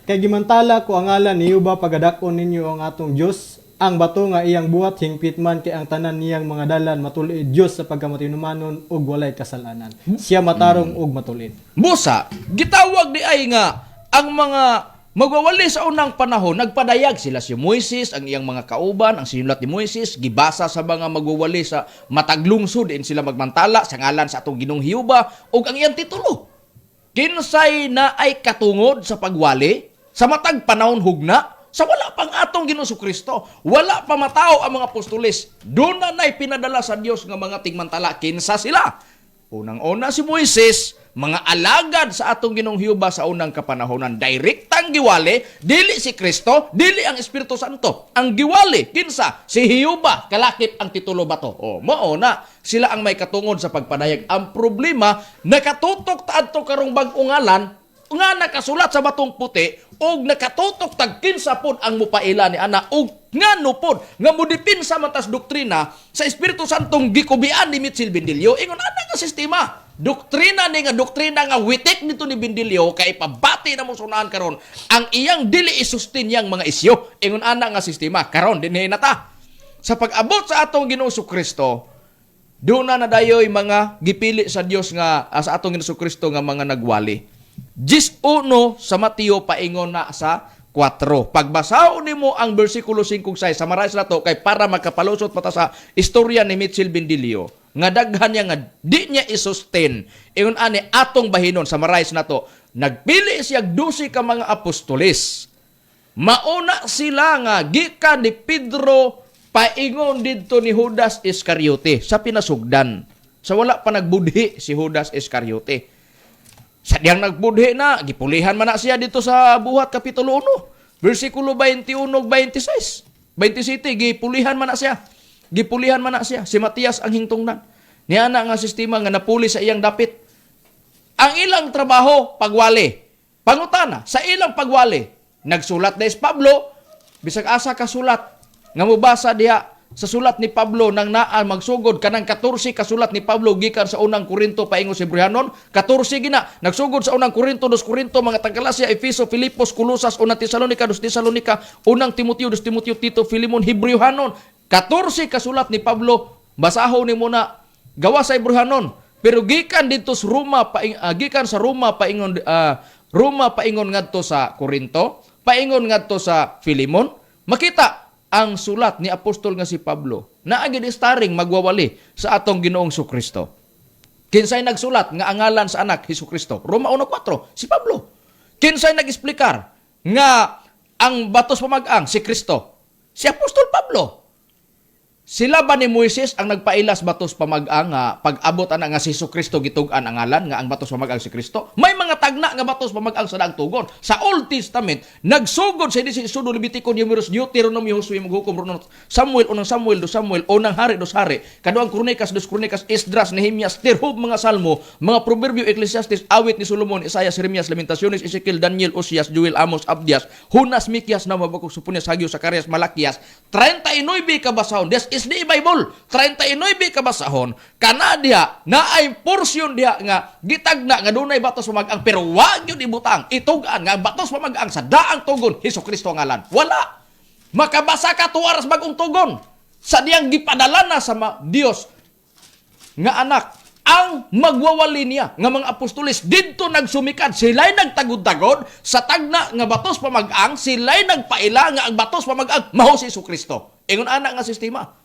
kay gimantala ko ang ngalan ni Jehova pagadak-on ninyo ang atong Dios, ang bato nga iyang buhat, hingpit man kay ang tanan niyang mga dalan matulid Dios sa pagkamatinumanon ug walay kasalanan. Siya matarong ug matulid. Busa, gitawag di ay nga ang mga magwawali sa unang panahon, nagpadayag sila si Moises, ang iyang mga kauban, ang sinulat ni Moises, gibasa sa mga magwawali sa matag lungsod, din sila magmantala sa ngalan sa atong Ginoong Jehova ug ang iyang titulo. Kinsay na ay katungod sa pagwali sa matag panahon hugna sa wala pang atong Ginoong Kristo, wala pa matao ang mga apostoles, doon na na'y pinadala sa Dios nga mga tigmantala. Kinsa sila? Unang-una si Moises, mga alagad sa atong Ginoong Jehova sa unang kapanahonan. Direktang giwali, dili si Kristo, dili ang Espiritu Santo. Ang giwali, kinsa? Si Jehova, kalakip ang titulo bato. O, mao na, sila ang may katungod sa pagpadayag. Ang problema, nakatutok ta adto karong bag-ong ngalan, nga nakasulat sa batong puti og nakatutok tag kinsa pod ang mupaila ni ana og ngano pod nga modepinsa man tas doktrina sa Espiritu Santong gikubian ni Mitchell Bendilio. Ingon ana nga sistema, doktrina ni nga doktrina nga witik nito ni Bendilio kay pabati na mo sunahan karon ang iyang dili isustain yang mga isyo. Ingon ana nga sistema karon dinhi na ta sa pag-abot sa atong Ginoong Kristo. Doon na nadayoy mga gipili sa Dios nga sa atong Ginoong Kristo nga mga nagwali. 11 sa Mateo paingon na sa 4. Pagbasahon nimo ang bersikulo 5 ug 6, summarize na to kay para makapalusot pa ta sa istorya ni Mitchell Bendilio nga daghan niya nga di niya isustain. Ingon ani atong bahinon, summarize na to. Nagpili siya 12 ka mga apostoles. Mauna sila nga gikan ni Pedro paingon didto ni Judas Iscariote sa pinasugdan. Sa wala pa nagbudhi si Judas Iscariote. Sa diyang nagbudhi na, gipulihan man na siya dito sa Buhat Kapitulo 1, versikulo 21 ug 26. 27 gipulihan man na siya. Gipulihan man na siya. Si Matias ang hingtungnan. Niya na nga sistema nga napuli sa iyang dapit. Ang ilang trabaho, pagwali. Pangutana, sa ilang pagwali, nagsulat na is Pablo, bisag asa ka sulat, nga mobasa diha sa sulat ni Pablo nang naa magsugod kanang 14 kasulat ni Pablo gikan sa Unang Korinto paingon sa Hebrehanon, 14 gina nagsugod sa Unang Korinto, Dos Korinto, mga tag-Galacia, Efeso, Filipos, Kolosas, Unang Tesalonika, Dos Tesalonika, Unang Timoteo, Dos Timoteo, Tito, Filemon, Hebrehanon, 14 kasulat ni Pablo. Basaho ni muna gawa sa Hebrehanon, pero gikan didto sa Roma gikan sa Roma paingon Roma paingon ngadto sa Korinto, paingon ngadto sa Filemon, makita ang sulat ni apostol nga si Pablo naa gid starring magwawali sa atong Ginoong Kristo. Kinsay nagsulat nga ang ngalan sa anak Hesus Kristo? Roma 1:4, si Pablo. Kinsay nag-explicar nga ang batos pamag-ang si Kristo? Si Apostol Pablo. Sila ba ni Moises ang nagpailas batos pamag-ang nga pag-abot ana nga si Kristo gitug-an ang ngalan nga ang batos pamag-ang si Kristo? May mga tagna nga batos pamag-ang sa daang tugon. Sa Old Testament, nagsugod sa si Exodo, Levitico, Numeros, Deuteronomio, Josue, Maghukom, Runo, Samuel, Unang Samuel, Dos Samuel, Unang Hari, Dos Hari, Kaduang Kronikas, Dos Kronikas, Esdras, Nehemias, Tirhub, mga Salmo, mga Proverbio, Ecclesiastes, Awit ni Solomon, Isaiah, Jeremias, Lamentaciones, Ezekiel, Daniel, Osias, Joel, Amos, Abdias, Jonas, Mikias, Nahum, Habakuk, Sofonias, Hageo, Zacarias, Malakias, 39 ka basahon. This is the Bible. 39 ka basahon. Kana diha, naay portion diha nga gitagna nga dunay batos pamag-ang, pero wa gyud ibutang itug-an nga ang batos pamag-ang sa daang tugon Hesus Kristo ang ngalan. Wala. Makabasa ka tuwaras bagong tugon sa diyang gipadala na sa Dios nga anak ang magwawali niya nga mga apostoles. Didto nagsumikad, sila'y nagtagod-tagod sa tagna nga batos pamag-ang, sila'y nagpaila nga ang batos pamag-ang mao si Kristo. Ingon ana nga sistema.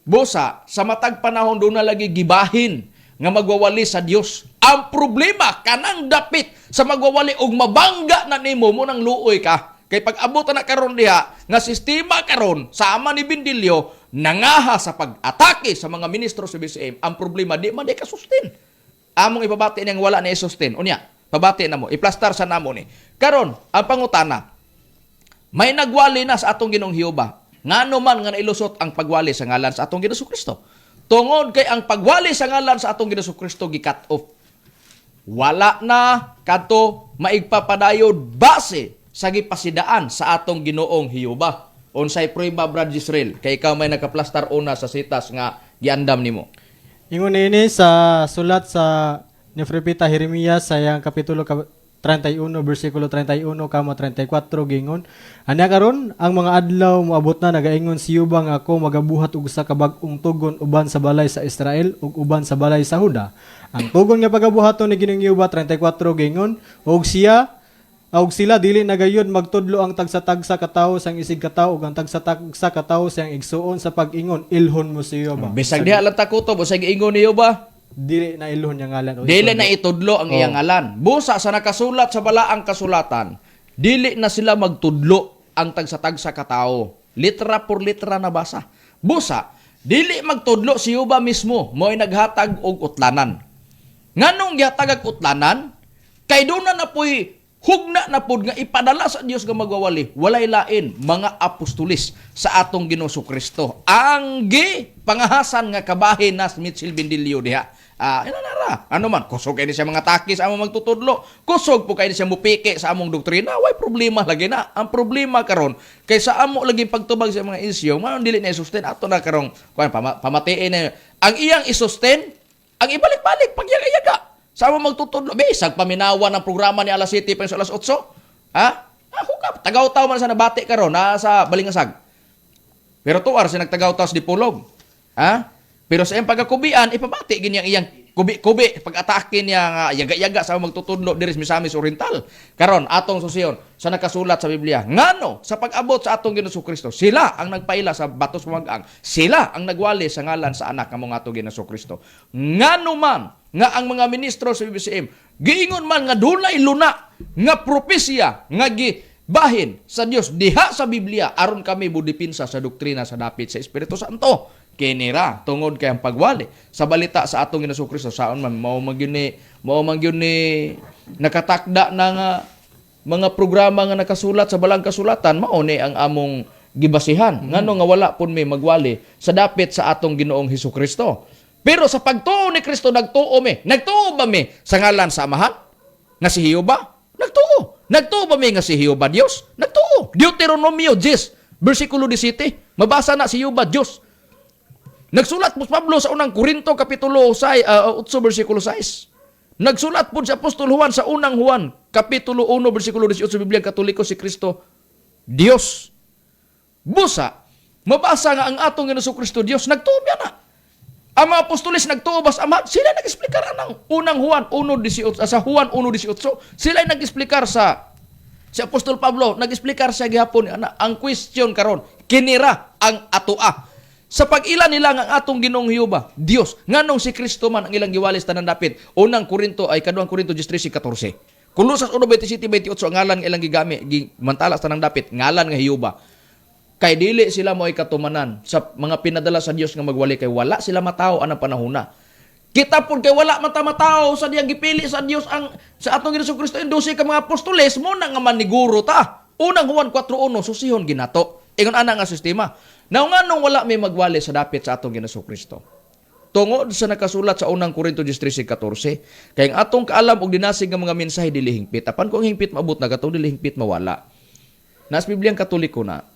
Busa sa matag panahon doon na lagi gibahin nga magwawali sa Dios. Ang problema kanang dapit sa magwawali og mabangga na nimo mo nang luoy ka. Kay pag abot na karon diha nga sistema karon sama ni Bindilyo nangaha sa pag-atake sa mga ministro sa BCM, ang problema di man di ka sustain. Among ipabati niyang wala ni sustain. Unya, pabati na mo, iplastar sa namo ni. Karon, ang pangutana, may nagwali na sa atong Ginoong Hiuba. Ngano man nga nailusot ang pagwali sa ngalan sa atong Ginoong Kristo? Tungod kay ang pagwali sa ngalan sa atong Ginoong Kristo gi-cut off. Wala na kadto maigpapadayod base sa gipasidaan sa atong Ginoong Hiuba. Unsay prueba, Brad Israel, kay ikaw may nakaplastar una sa sitas nga giandam nimo? Ingon ini sa sulat sa ni Propeta Jeremias sa iyang kapitulo 31 bersikulo 31 kama 34, gingon: "Anya karon ang mga adlaw moabot na, nagaingon si Yuba, nga ako magabuhat og usa ka bag-ong tugon uban sa balay sa Israel ug uban sa balay sa Huda." Ang tugon nga pagabuhaton ni Ginoong Yuba, 34, gingon, "Og siya og sila dili na gayud magtudlo ang tagsa-tagsa ka tawo sang isig katawo ug ang tagsa-tagsa ka tawo siyang igsuon sa pag-ingon, 'Ilhon mo si Yuba.'" Bisag diha lang takutob usay giingon ni Yuba. Dili na ilhon yang ngalan o Dili na itudlo ang iyang ngalan. Busa sa nakasulat sa balaang kasulatan, dili na sila magtudlo ang tagsa-tagsa katao. Litra por litra na basa. Busa, dili magtudlo si Yuba mismo, mo'y naghatag og utlanan. Nganong gihatag og utlanan? Kay doon na napoy hugna na pod nga ipadala sa Dios nga magwawali, walay lain mga apostolis sa atong Ginoo Kristo. Ang gi pangahasan nga kabahin na Mitchell Bindilio diha. Ah, ina nara. Ano man, kusog kay ni siya mga takis among magtutudlo. Kusog po kay ni siya mupiki sa among doktrina. Way problema lagi na. Ang problema karon kay sa amo lagi pagtubag sa mga isyu, man dili na i-sustain ato na karong kuan pamatiin na ang iyang i-sustain ang ibalik-balik pagyaga-yaga. Sa amo magtutudlo, bisag paminawan ang programa ni Alas City pa sa alas 8. Ha? Ako ka, tagaw-taw man sa nabati karon na sa Balingasag. Pero tuar siya nagtagaw-taw sa Dipolog. Ha? Pero sa iyang pagkakubian, ipabati gini ang iyang kubi-kubi pag-atake niya nga yaga-yaga sa magtutudlo diri sa Misamis Oriental. Karon atong susiyon sa nakasulat sa Biblia. Ngano sa pag-abot sa atong Ginoong Kristo, sila ang nagpaila sa batos pamag-ang. Sila ang nagwali sa ngalan sa anak nga atong Ginoong Kristo. Ngano man nga ang mga ministro sa BBCM giingon man nga dunay luna nga propesya nga gibahin sa Dios diha sa Biblia aron kami budipinsa sa doktrina sa dapit sa Espiritu Santo? Kinira tungod kay ang pagwali sa balita sa atong Ginoong Kristo saon man mao man gyud ni nakatakda na nga mga programa nga nakasulat sa balang kasulatan, mao ni ang among gibasihan. Ngano nga wala pun may magwali sa dapit sa atong Ginoong Hesus Kristo. Pero sa pagtuo ni Kristo nagtuo mi. Nagtuo ba mi sa ngalan sa Amahan? Nga si Jehova? Nagtuo. Nagtuo ba mi nga si Jehova Dios? Nagtuo. Deuteronomio 10, versikulo 17. Mabasa na si Jehova Dios. Nagsulat po si Pablo sa unang Korinto kapitulo 6, 8 versikulo 6. Nagsulat po si Apostol Juan sa unang Juan kapitulo 1 versikulo 18 sa Biblia Katoliko si Kristo Dios. Busa, mabasa nga ang atong Ginoong Kristo Dios, nagtuo biya na. Ang mga apostoles nagtuo ba sa Ama? Sila nag-explicar anang unang Juan 1:18, sa Juan 1:18. Sila ay nag-explicar sa si Apostol Pablo, nag-explicar siya gihapon ana ang question karon, kinira ang atoa. Sa pag-ila nila nga ang atong Ginoong Jehova, Dios, nganong si Kristo man ang ilang giwalis tanan dapit. Unang Korinto ay kaduhang Korinto 13:14. Kolosas 1:27-28 ang ngalan nga ilang gigami, gimantala sa tanang dapit, ngalan nga Jehova. Kay dili sila mo'y katumanan sa mga pinadala sa Dios nga magwali kay wala sila matawo anang panahona. Kita pud kay wala man ta matawo sa diyang gipili sa Dios ang sa atong Ginoong Kristo ang 12 ka mga apostoles mo na nga maniguro ta. Unang Juan 4:1 susihon ginato. Ingon ana nga sistema. Now nganong wala may magwali sa dapit sa atong Ginoong Kristo? Tungod sa nakasulat sa unang Korinto 13:14, kay ang atong kaalam og dinasig nga mga mensahe dili hingpit. Apan kung hingpit maabot na katong dili hingpit mawala. Nas Bibliang Katoliko na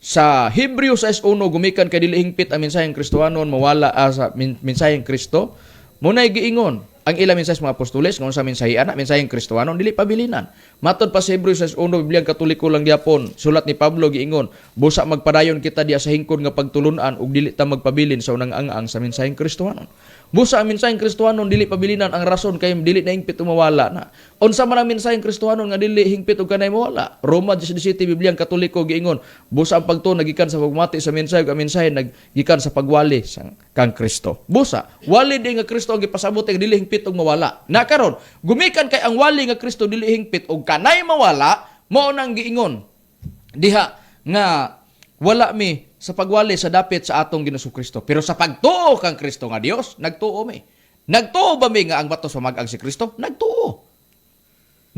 sa Hebreo 6:1 gumikan kay dili hingpit ang mensaheng Kristohanon mawala sa mensaheng Kristo, munay giingon ang ilang mensahe sa mga apostoles kung sa mensahe ana mensaheng Kristohanon dili pabilinan. Matod pa sa Hebreo 6:1 Bibliang Katoliko lang gyapon sulat ni Pablo giingon busa magpadayon kita diya sa hingkod nga pagtulun-an ug dili ta magpabilin sa unang ang sa mensaheng Kristohanon. Busa ang mensaheng Kristohanon dili pabilinan ang rason kay dili na hingpit mawala na. Unsa man ang mensaheng Kristohanon nga dili hingpit og kanay mawala? Roma 17 Bibliang Katoliko giingon busa ang pagtuo nagikan sa pagmati sa mensahe ug ang mensahe naggikan sa pagwali sa kang Kristo. Busa wali di nga Kristo ang gipasabot nga dili hingpit og mawala. Na karon gumikan kay ang wali nga Kristo dili hingpit og kanay mawala mao nang giingon diha nga wala mi sa pagwali sa dapit sa atong Ginoong Kristo. Pero sa pagtuo kang Kristo nga Dios, nagtuo mi. Nagtuo ba mi nga ang bato sa mag-ang si Kristo? Nagtuo.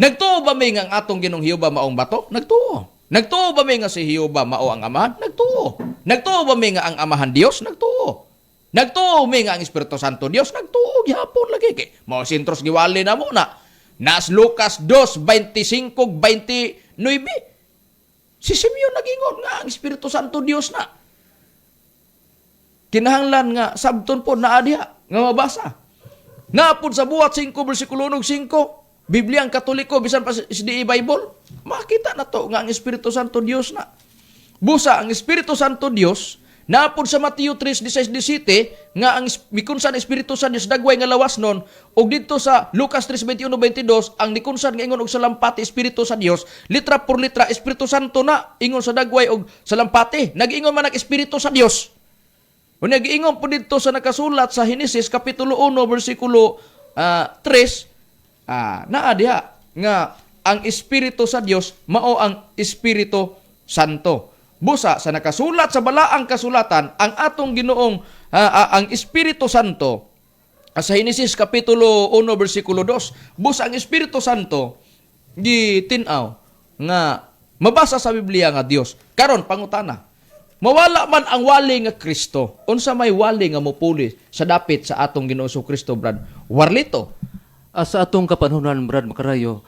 Nagtuo ba mi nga ang atong Ginoong Jehova maong bato? Nagtuo. Nagtuo ba mi nga si Jehova mao ang Amahan? Nagtuo. Nagtuo ba mi nga ang Amahan Dios? Nagtuo. Nagtuo mi nga ang Espiritu Santo Dios? Nagtuo gihapon lagi kay mao sentros giwali na mo na. Nas Lucas 2:25 29. Si Simeon nagingon nga ang Espiritu Santo Dios na. Kinahanglan nga sabton po naa diha nga mabasa. Napod sa buhat 5 versikulo 5, Biblia ang Katoliko bisan pa sa SDA Bible, makita na to nga ang Espiritu Santo Dios na. Busa ang Espiritu Santo Dios napod sa Mateo 3:16-17 nga ang mikunsan Espiritu sa Dios dagway nga lawas nun ug didto sa Lucas 3:21-22 ang nikunsan nga ingon og salampati Espiritu sa Dios litra por litra Espiritu Santo na ingon sa dagway og salampati nag-ingon man ang Espiritu sa Dios. Unya giingon po didto sa nakasulat sa Henesis kapitulo 1 bersikulo 3 naa diha nga ang Espiritu sa Dios mao ang Espiritu Santo. Busa sa nakasulat sa balaang kasulatan ang atong Ginoong ang Espiritu Santo sa Henesis kapitulo 1 bersikulo 2, busa ang Espiritu Santo gitin-aw nga mabasa sa Biblia nga Dios. Karon pangutana, mawala man ang wali nga Kristo, unsa may wali nga mopuli sa dapit sa atong Ginoong Kristo, Brad Warlito? Sa atong kapanahonan, Brad Makarayo,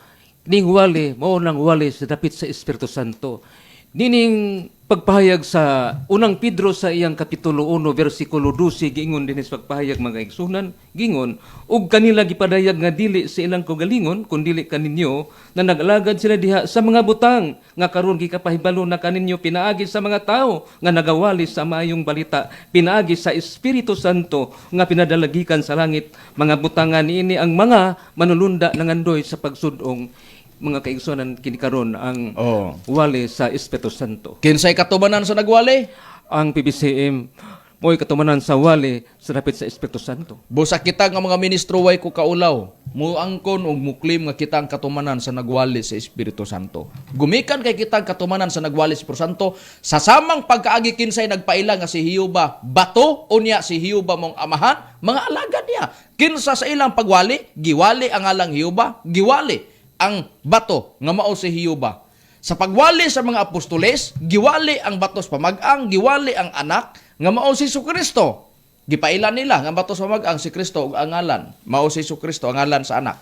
ning wali, mao nang wali sa dapit sa Espiritu Santo. Nining pagpahayag sa unang Pedro sa iyang kapitulo 1 versikulo 12 giingon dinhi sa pagpahayag mga igsunan, giingon ug kanila gipadayag nga dili sa ilang kaugalingon kun dili kaninyo na nag-alagad sila diha sa mga butang nga karon gikapahibalo na kaninyo pinaagi sa mga tawo nga nagawali sa maayong balita pinaagi sa Espiritu Santo nga pinadalagikan sa langit mga butangan niini ang mga manulunda nangandoy sa pagsudong mga kaigsunan kini karon ang wali sa Espiritu Santo. Kinsay katubanan sa nagwali? Ang PBCM mo'y katumanan sa wali sa dapit sa Espiritu Santo. Busa kita nga mga ministro way ko kaulaw, muangkon og muklim nga kita ang katumanan sa nagwali sa Espiritu Santo. Gumikan kay kita ang katumanan sa nagwali sa Espiritu Santo sa samang pagkaagi kinsay nagpaila nga si Hiuba bato unya si Hiuba mong amahan, mga alagad niya. Kinsa sa ilang pagwali, giwali ang alang Hiuba, giwali ang bato nga mao si Hiuba. Sa pagwali sa mga apostoles, giwali ang batos pamag-ang, giwali ang anak nga mao si Kristo. Gipaila nila nga batos pamag-ang si Kristo ug ang ngalan, mao si Kristo ang ngalan sa anak.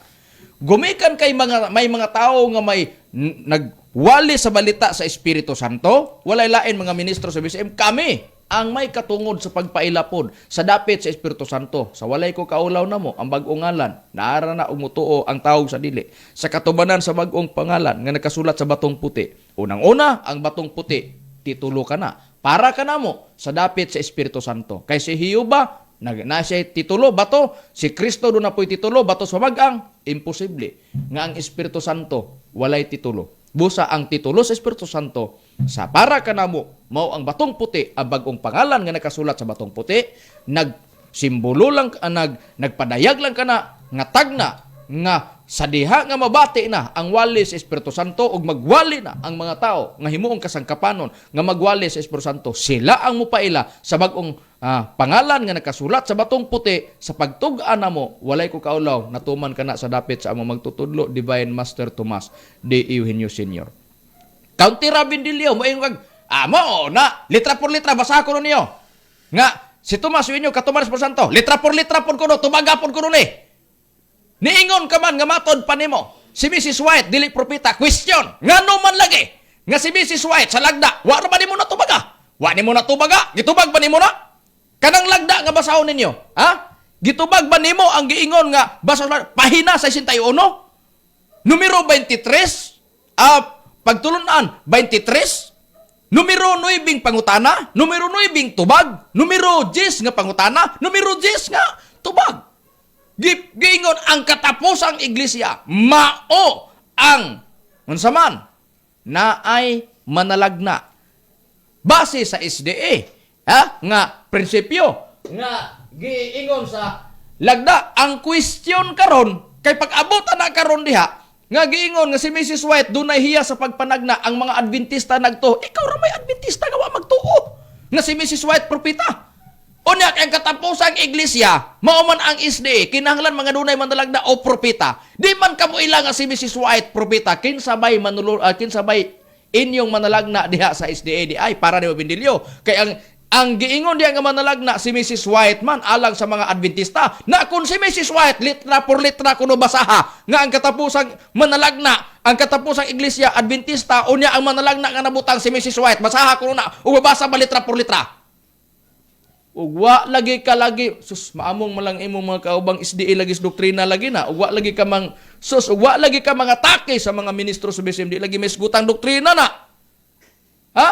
Gumikan kay mga may mga tao nga may nagwali sa balita sa Espiritu Santo, walay lain mga ministro sa BCM, kami ang may katungod sa pagpaila pod sa dapit sa Espiritu Santo. Sa walay ko kaulaw namo ang bag-ong ngalan, naara na umutuo ang tawag sa dili. Sa katubanan sa bag-ong pangalan nga nakasulat sa batong puti. Unang-una, ang batong puti, titulo ka na. Para ka namo sa dapit sa Espiritu Santo. Kay si Hiyuba, nag na siya titulo bato, si Kristo do na po'y titulo bato sa mag-ang, imposible nga ang Espiritu Santo walay titulo. Busa ang titulo sa Espiritu Santo sa para kanamo mao ang batong puti, ang bag-ong pangalan nga nakasulat sa batong puti, nagsimbolo lang, nagpadayag lang kana nga tagna nga sa diha nga mabati na ang wali sa Espiritu Santo ug magwali na ang mga tao nga himuong kasangkapanon nga magwali sa Espiritu Santo, sila ang mupaila sa bag-ong pangalan nga nakasulat sa batong puti. Sa pagtug-an namo, walay ko kaulaw, natuman kana sa dapit sa among magtutudlo, Divine Master Tomas D. Eugenio Senior. County Rabin Dilio mo kag mao na litra por litra basa ko niyo nga si Tomas Eugenio katuman sa Espiritu Santo, litra por litra pod kuno, tubaga pod kuno ni. Niingon ka man nga matod pa nimo si Mrs. White dili propeta. Question, ngano man lagi nga si Mrs. White sa lagda, wa ra ba nimo natubaga? Wa nimo natubaga? Gitubag ba nimo na? Kanang lagda nga basahon ninyo, ha? Gitubag ba nimo ang giingon nga basa sa pahina sa 61? Numero 23, pagtulunan 23, numero 9 pangutana, numero 9 tubag, numero 10 nga pangutana, numero 10 nga tubag. Giingon ang katapusang iglesia mao ang unsa man na ay manalagna base sa SDA, ha, nga prinsipyo nga giingon sa lagda. Ang question karon kay pag-abot na karon diha nga giingon nga si Mrs. White dunay hiya sa pagpanagna, ang mga Adventista nagtuo. Ikaw ra may Adventista nga wa magtuo nga si Mrs. White propeta. Unya kay ang katapusang iglesia, mao man ang SDA, kinahanglan mga dunay manalagna o propeta. Di man kamo ila nga si Mrs. White propeta, kinsa bay manulo, kinsa bay inyong manalagna diha sa SDA di ay para ni Bindilyo? Kay ang giingon diha nga manalagna si Mrs. White man alang sa mga Adventista. Na kung si Mrs. White litra por litra kuno basaha nga ang katapusang manalagna, ang katapusang iglesia Adventista, unya ang manalagna nga nabutang si Mrs. White, basaha kuno na ug babasa ba litra por litra? Ug wa lagi ka lagi, sus, maamong malang imong mga kaubang SDA lagi sa doktrina lagi na. Ug wa lagi ka mang sus, ug wa lagi ka mga atake sa mga ministro sa BCM, di lagi misgutang doktrina na. Ha?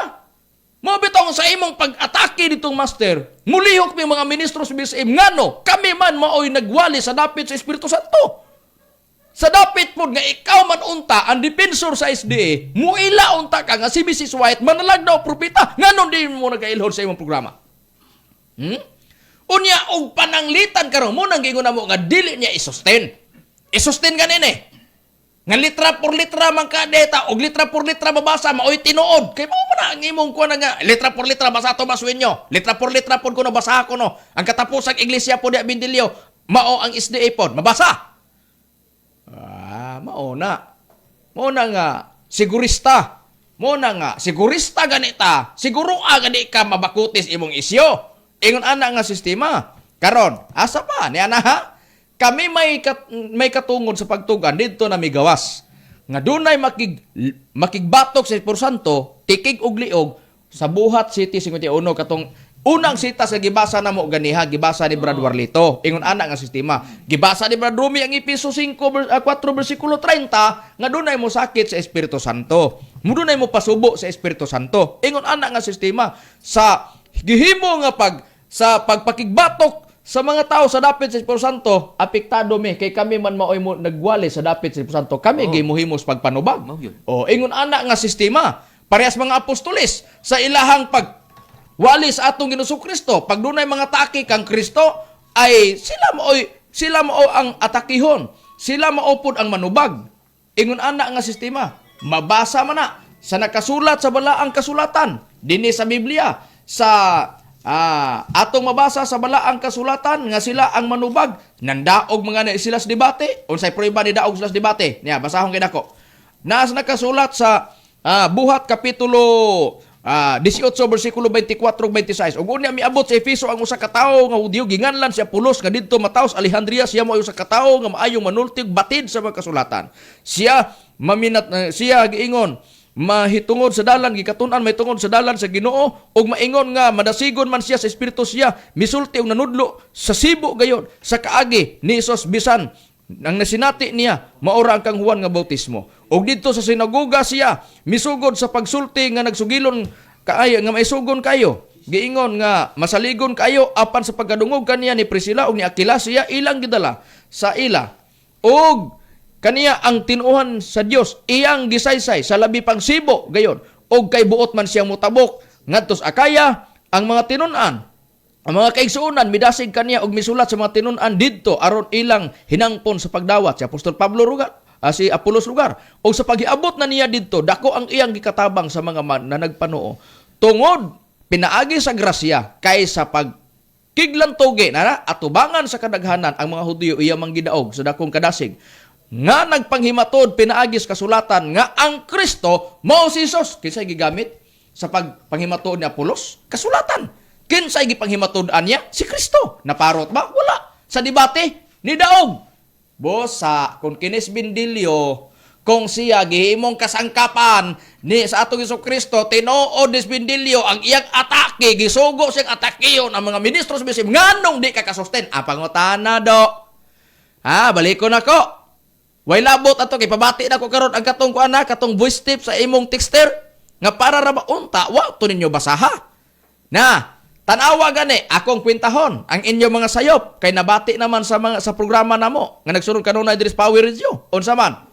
Mo bitong sa imong pag-atake ditong master, mulihok mi mga ministro sa BCM ngano kami man maoy nagwali sa dapit sa Espiritu Santo. Sa dapit pod nga ikaw man unta ang defensor sa SDA, muila unta ka nga si Mrs. White manalagna o propeta, nganon di mo nagailhon sa imong programa? Unya og pananglitan karon mo nang giingon namo nga dili niya i-sustain. I-sustain ganin eh. Nga litra por litra man ka deta og litra por litra mabasa maoy tinuod. Kay mao man na ang imong kuan nga litra por litra basa Tomas Wenyo. Litra por litra pod kuno basa ko no. Ang katapusang iglesia pod di Bindilyo mao ang SDA pod mabasa. Ah, mao na. Mao na nga sigurista. Mao na nga sigurista ganita. Siguro gani ka mabakutis imong isyo. Ingon ana nga sistema. Karon, asa pa ni ana ha? Kami may katungod sa pagtugan didto na migawas. Nga dunay makigbatok sa Espiritu Santo, tikig og liog sa Buhat City 51 katong unang sita sa gibasa na mo ganiha, gibasa ni Brad Warlito. Ingon ana nga sistema. Gibasa ni Brad Rumi ang Epeso 5 4 bersikulo 30 nga dunay mo sakit sa Espiritu Santo. Mo dunay mo pasubo sa Espiritu Santo. Ingon ana nga sistema sa gihimo nga pag sa pagpakigbatok sa mga tao sa dapit sa Espiritu Santo, apektado mi kay kami man maoy mo nagwali sa dapit sa Espiritu Santo. Kami gimuhimos pagpanubag. Mao yun. O ingon ana nga sistema. Parehas mga apostoles sa ilahang pag wali sa atong Ginoong Kristo, pag dunay mga taki kang Kristo ay sila mao ang atakihon. Sila mao pod ang manubag. Ingon ana nga sistema. Mabasa man na sa nakasulat sa balaang kasulatan dinhi sa Biblia, sa atong mabasa sa balaang kasulatan nga sila ang manubag. Nandaog mga na sila sa debate. Unsay prueba ni daog sila sa debate niya? Basahon kay nako. Naas nakasulat sa Buhat kapitulo 18 bersikulo 24 ug 26. Ug unya miabot sa Efeso ang usa ka tawo nga Hudiyo, ginganlan si Apolos, nga didto mataos Alejandria. Siya mo usa ka tawo nga maayong manulti ug batid sa mga kasulatan. Siya maminat siya giingon mahitungod sa dalan, gikatun-an mahitungod sa dalan sa Ginoo, ug maingon nga madasigon man siya sa espiritu. Siya misulti og nanudlo sa sibo gayod sa kaagi ni Hesus, bisan ang nasinati niya maura ang kang Juan nga bautismo. Ug didto sa sinagoga siya misugod sa pagsulti nga nagsugilon kaayo, nga maisugon kayo, giingon nga masaligon kayo. Apan sa pagkadungog kaniya ni Priscilla ug ni Aquila, siya ilang gidala sa ila ug kaniya ang tinuohan sa Dios iyang gisaysay sa labi pang sibo gayon. Og kay buot man siyang motabok ngadto sa Akaya, ang mga tinun-an, ang mga kaigsuonan midasig kaniya og misulat sa mga tinun-an didto aron ilang hinangpon sa pagdawat si Apostol Pablo lugar, si Apolos lugar. Og sa paghiabot na niya didto, dako ang iyang gikatabang sa mga man na nagpanuo tungod pinaagi sa grasya, kay sa pag kiglantugi na atubangan sa kadaghanan ang mga Hudiyo, iya manggidaog sa dakong kadasig nga nagpanghimatod pinaagi sa kasulatan nga ang Kristo mao si Jesus. Kinsay gigamit sa pagpanghimatod ni Apolos? Kasulatan. Kinsay gipanghimatod-an niya? Si Kristo. Naparot ba? Wala. Sa debate ni daog bosa kung kinis Bindilyo, kung siya gihimong kasangkapan ni sa atong Hesus Kristo, tinuod ni Bindilyo ang iyang atake, gisugo siyang atakiyon ang mga ministro sa BCM, nganong di ka kasusten? Ang pangutana do. Ha, balikon ako. Way labot ato kay pabati na ko karon ang katong kuan na, katong voice tip sa imong texter nga para ra ba unta wa to ninyo basaha. Na, tan-awa gani akong kwentahon ang inyong mga sayop kay nabati naman sa mga sa programa namo nga nagsunod kanunay diri sa Power Radio. Unsa man?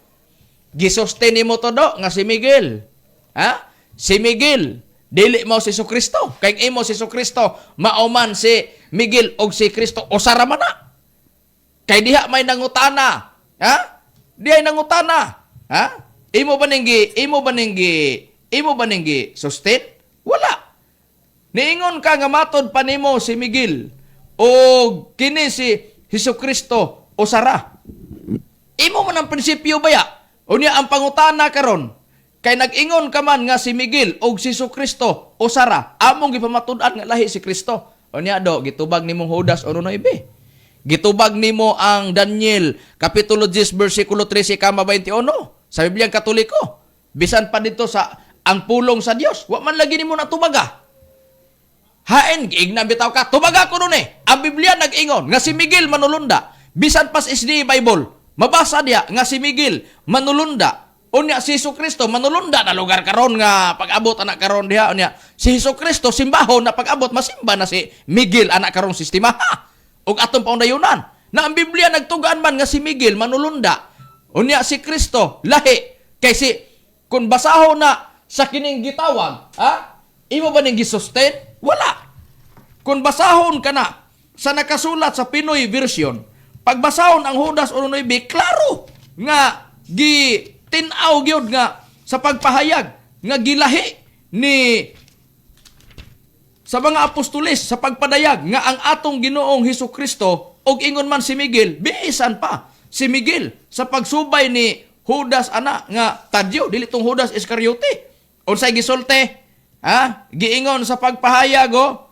Gisustain nimo to do nga si Miguel. Ha? Si Miguel dili mo si Kristo. Kay imo si Kristo, mao man si Miguel og si Kristo, usa ra man na. Kay diha may nangutana. Ha? Diha nangutana. Ha? Imo ba ning gi sustain? Wala. Niingon ka nga matod pa nimo si Miguel o kini si Hesus Kristo usa ra. Imo man ang prinsipyo baya. Unya ang pangutana karon, kay nag-ingon ka man nga si Miguel og si Hesus Kristo usa ra, among gipamatud-an nga lahi si Kristo. Unya do gitubag nimong Judas 1:9. Gitubag nimo ang Daniel kapitulo 10 bersikulo 13 kama 21 sa Biblia Katoliko. Bisan pa dito sa ang pulong sa Dios, wa man lagi nimo natubaga. Hain, giigna bitaw ka. Tubaga ko nun eh. Ang Biblia nag-ingon nga si Miguel manulunda. Bisan pas SDA Bible, mabasa diya nga si Miguel manulunda. Unya si Hesus Kristo manulunda na lugar karon nga pag-abot anak karon diha, unya si Hesus Kristo simbahon na pag-abot masimba na si Miguel anak karon sistema. Ha! Ug atong paundayunan na ang Biblia nagtugaan man nga si Miguel manulunda. Unya si Kristo lahi kay si kung basahon na sa kining gitawag, ha? Imo ba ning gisustain? Wala. Kung basahon ka na sa nakasulat sa Pinoy version, pagbasahon ang Judas 1:9, klaro nga gitin-aw gyud nga sa pagpahayag nga gilahi ni sa mga apostoles sa pagpadayag nga ang atong Ginoong Hesus Kristo og ingon man si Miguel, bisan pa si Miguel sa pagsubay ni Judas ana nga Tadeo, dili tong Judas Iscariote. Unsay gisulti? Ha, giingon sa pagpahayag, oh,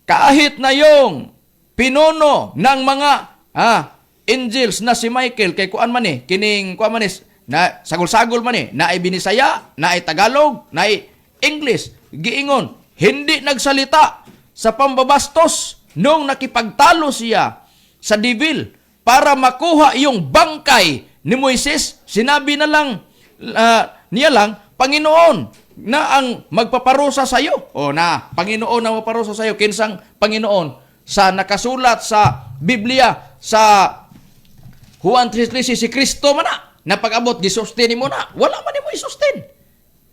kahit na yung pinuno ng mga angels na si Michael, kay kuan man eh, kining kuan man eh, na sagol-sagol man eh, naay Binisaya, naay Tagalog, naay English, giingon hindi nagsalita sa pambabastos nung nakipagtalo siya sa devil para makuha yung bangkay ni Moises. Sinabi na lang niya lang, "Panginoon na ang magpaparusa sa iyo." O na, Panginoon ang magpaparusa sa iyo. Kinsang Panginoon sa nakasulat sa Biblia sa Juan 3:13? Si Kristo man na. Na pag-abot gisustain nimo na. Wala man nimo isustain.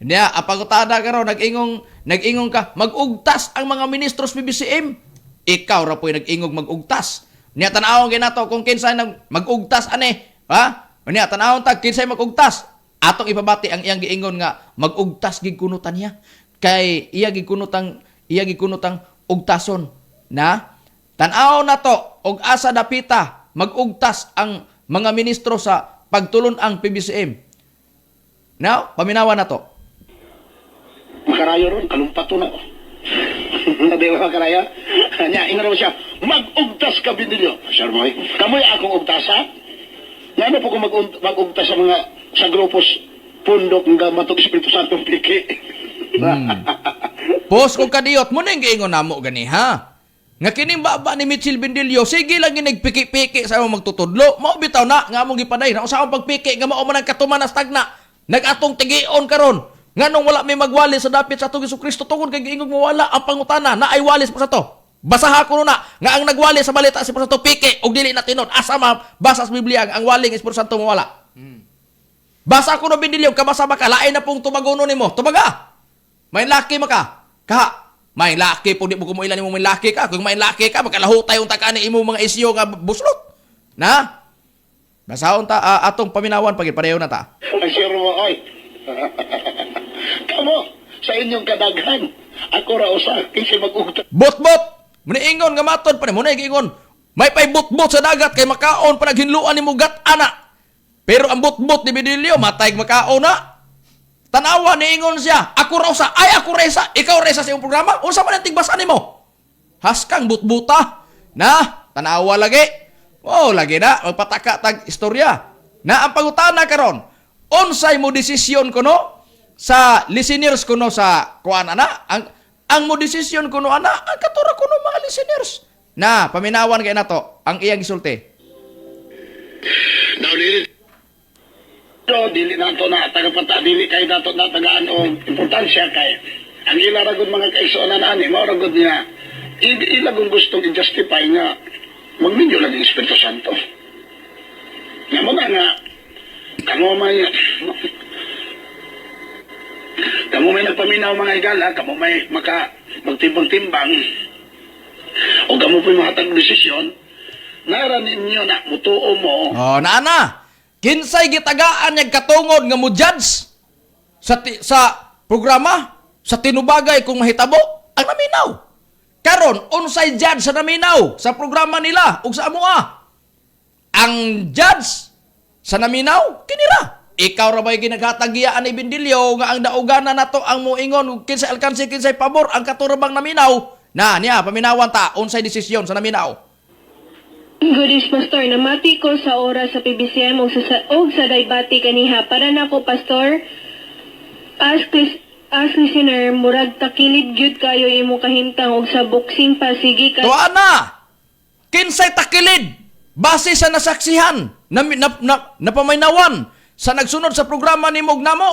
Niya, ang pangutana karon, nag-ingong ka mag-ugtas ang mga ministros PBCM. Ikaw ra po'y nag-ingong mag-ugtas. Niya tan-awon ginato kung kinsa nang mag-ugtas ane, ha? Niya tan-awon tag kinsay mag-ugtas. Atong ipabati ang iyang giingon nga mag-ugtas gid kuno ta niya. Kay iya gid kunutang ugtason na tan-aw na to og asa dapita mag-ugtas ang mga ministro sa pagtulon ang PBCM. Now, paminawan na to. Makarayo ron, kalumpato na. Di ba makarayo? Nya, ingon mo siya, mag-ugtas ka binilyo. Sir Moy, kamoy akong ugtasa? Ngano po kung mag-ugtas sa mga sa grupos pundok nga matog Espiritu Santo piki? Post kong kadiyot mo na yung giingon namo gani ha. Nga kining baba ni Mitchell Bendilio, sige lang yung nagpiki-piki sa among magtutudlo. Mao bitaw na nga among gipaday na usa akong pagpiki nga mao man ang katuman na stagna. Nagatong tigion karon. Nganong wala may magwali sa dapit sa atong Kristo tungod kay giingong mawala ang pangutana na ay walis pa sa to. Basaha ko na nga ang nagwali sa balita si Santo piki og dili na tinod. Asa ma basa sa Biblia ang waling Espiritu Santo mawala. Basa ko no Bendilio, kabasa ba ka? Lain na pong tumagono nimo. Tumaga. May laki maka. Ka. May laki po di mo kumuilan nimo may laki ka. Kung may laki ka makalahutay unta ka ni imo mga isyo nga buslot. Na? Basahon ta atong paminawan pag pareho na ta. Ang sure mo, oy. Kamo, sa inyong kadaghan, ako ra usa, kinsa mag-ugtas. Bot-bot. Muniingon nga matod pa ni mo na giingon. May pay bot-bot sa dagat kay makaon pa naghinluan nimo gat ana. Pero ang bot-bot ni Bidilio matay makaon na. Tanawa niingon siya, ako raw sa, ay ako resa, ikaw resa sa iyong programa, unsa man ang tigbasan nimo? Haskang butbuta. Na, tanawa lagi. Oh, lagi na, magpataka tag istorya. Na ang pangutana karon, unsay mo desisyon kuno sa listeners kuno sa kuan ana? Ang mo desisyon kuno ana, ang katura kuno mga listeners. Na, paminawan kay nato ang iyang gisulti. Now, dili So, dili nato na tagapata, dili kay nato na tagaan o importansya kay ang ila ragod mga kaigsuonan ani mao ragod niya ila kung gustong i-justify nga magminyo lagi ang Espiritu Santo. Nga mo na nga kamo may nagpaminaw mga higala, kamo may maka magtimbang-timbang o kamo po'y mahatag desisyon, nara ninyo na mutuo mo. Oh, naana. Kinsay gitagaan niyang katungod nga mo judge sa programa sa tinubagay kung mahitabo ang naminaw. Karon unsay judge sa naminaw sa programa nila ug sa amoa? Ang judge sa naminaw kinira. Ikaw ra ba'y ginaghatagiyaan ni Bindilyo nga ang daugana nato ang moingon ug kinsay alkansi kinsay pabor ang katurabang naminaw? Na niya paminawan ta unsay desisyon sa naminaw. Good is Pastor, namati ko sa oras sa PBCM og sa Daybati kaniha. Para nako Pastor, as listener, murag takilid gyud kayo imo kahimtang og sa boxing pa sige ka. Tuwa na! Kinsay takilid! Base sa nasaksihan, na, napamaynawan, sa nagsunod sa programa ni Namo,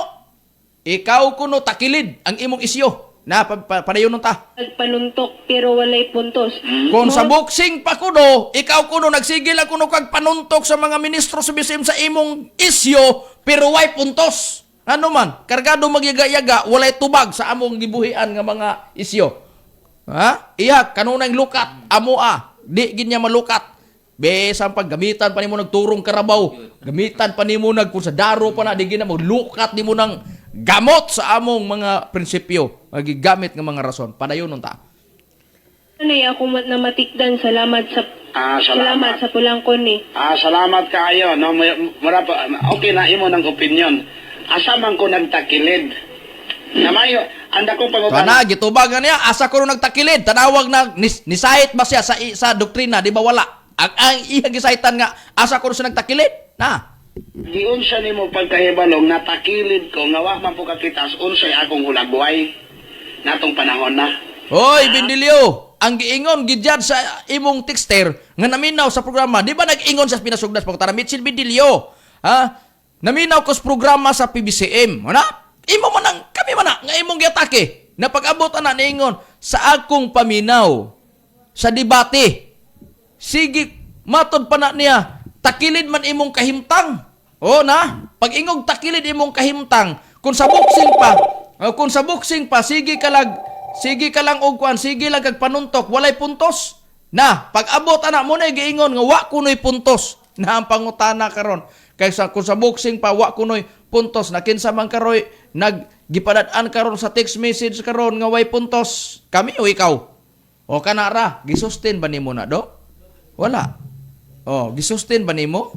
ikaw kuno takilid ang imong isyo. Na, padayon nun ta. Nagpanuntok pero walay puntos. Kung sa boxing pa kuno, ikaw kuno nagsigil ang kuno kag panuntok sa mga ministro sa BCM sa imong isyo, pero way puntos. Ano man, kargado magyaga-yaga, walay tubag sa among gibuhian nga mga isyo. Ha? Iya, kanunay lukat, amo ah, di ginya malukat. Besan pag gamitan pa nimo nagturong karabaw, gamitan pa nimo nag kung sa daro pa na di gina maglukat nimo ng gamot sa among mga prinsipyo, magigamit nga mga rason. Padayon nun ta. Anay ako namatikdan, salamat sa Ah, salamat. salamat sa pulang ni. Ah, salamat kaayo. No, mura pa, okay na imo ng opinion. Asa man ko nagtakilid. Namayo, anda kong Tuwa pangutana. na, gitubag na niya, asa ko nung nagtakilid, tanawag na, nisahit ba siya sa doktrina, di ba wala? Ang iyang gisahitan nga, asa ko nung siya nagtakilid? Na. Giunsa nimo pagkahibalong natakilid ko nga wa man po kakitas unsay akong hulagway natong panahon na. Hoy, Bindilyo, ang giingon, gijudge sa imong texter, nga naminaw sa programa, di ba nag-ingon sa pinasugdas pagkatara, Mitchell Bindilyo, ha? Naminaw ko sa programa sa PBCM, wala? Imo man ang, kami man na, nga imong giatake, na pag-abot ana niingon, sa akong paminaw, sa debate, sige, matod pa na niya, takilid man imong kahimtang. O na, pag ingog takilid imong kahimtang, kung sa boxing pa, oh, kung sa boxing pa, sige ka lang og kuan, sige lang kag panuntok, walay puntos. Na, pag abot ana mo na giingon nga wa kunoy puntos. Na ang pangutana karon. Kay sa kung sa boxing pa wa kunoy puntos na kinsa man karoy nag gipadad-an karon sa text message karon nga way puntos. Kami o ikaw? O kana ra, gisustain ba nimo na do? Wala. Oh, gisustain ba nimo?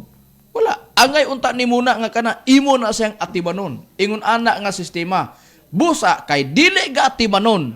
Wala. Angay unta ni muna nga kana imo na siyang atibanon. Ingon ana nga sistema. Busa kay dili ga atibanon.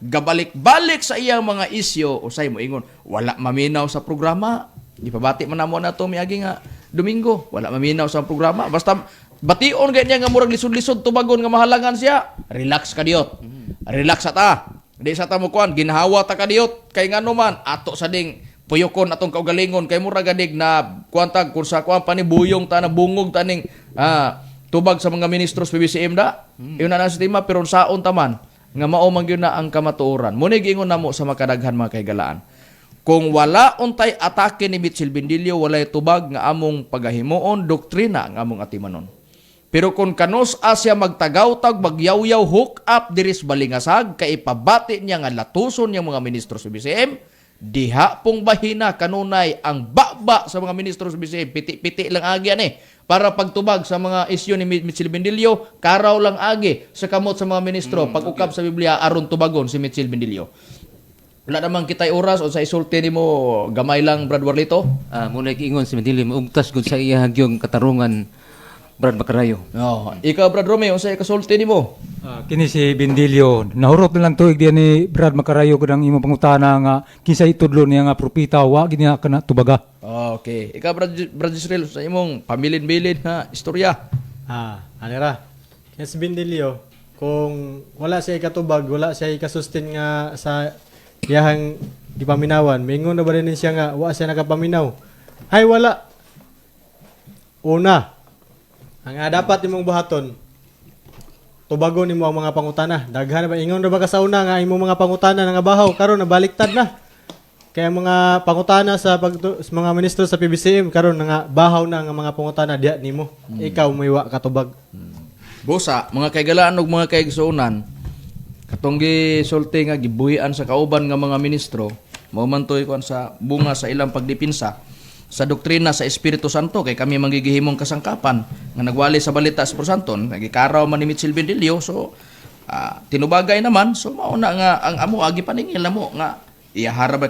Gabalik-balik sa iyang mga isyo, usay mo ingon, wala maminaw sa programa. Gipabati man namo na to miagi nga Domingo, wala maminaw sa programa. Basta bation gay niya nga murag lisod-lisod tubagon nga mahalangan siya. Relax ka diyot. Relax sa ta. Di sa ta mo kuan, ginhawa ta ka diyot kay ngano man ato sa ding puyokon atong kaugalingon kay murag ganig na kuan tag kung sa kuan pa ni buyong ta na bungog ta ning tubag sa mga ministro sa PBCM da. Yun na na sistema, pero saon taman nga mao man gyud na ang kamatuoran. Muna giingon namo sa makadaghan, mga kahigalaan. Kung wala untay atake ni Mitchell Bendillo, walay tubag nga among pagahimuon, doktrina ang among atimanon. Pero kung kanus Asia magtagawtag, magyawyaw, hook up diris balingasag, kay ipabati niya nga latuson niyang mga ministro sa BCM, diha pong bahina kanunay ang baba sa mga ministro sa BCM, piti-piti lang agi ani para pagtubag sa mga isyu ni Mitchell Bendillo, karaw lang agi sa kamot sa mga ministro, pag-ukab sa Biblia aron tubagon si Mitchell Bendillo. Wala namang kitay oras o sa isulti nimo gamay lang, Brad Warlito. Muna giingon si Medilio maugtas gud sa iya hagyong katarungan, Brad Macarayo. Oh, ikaw, Brad Romeo, unsay kasulti nimo? Kini si Bendilio, nahurot na lang tuig diyan ni Brad Macarayo kanang imong pangutana nga kinsa itudlo niya nga propeta, wa gid niya kana tubaga. Okay. Ikaw, Brad Israel, sa imong pamilin-bilin na istorya. Ano ra? Kaya si Bindilio, kung wala siya ikatubag, wala siya ikasustin nga sa iyahang gipaminawan, mingon na ba rin siya nga wa siya nakapaminaw? Ay wala. Una, ang dapat imong buhaton, tubagon nimo ang mga pangutana. Daghan na ba ingon ra ba ka sa una nga imong mga pangutana nga bahaw karon nabaliktad na. Kaya ang mga pangutana sa mga ministro sa PBCM karon nga bahaw na nga mga pangutana diha nimo. Ikaw may wa katubag. Busa, mga kaigalaan ug mga kaigsuonan, katong gisulti nga gibuhian sa kauban nga mga ministro, mao man to'y kuan sa bunga sa ilang pagdipinsa sa doktrina sa Espiritu Santo kay kami manggigihimong kasangkapan nga nagwali sa balita sa Espiritu Santo, nagikaraw man ni Mitchell Bendilio, so tinubagay naman, so mao na nga ang amo agi paningil namo nga iyahara ba.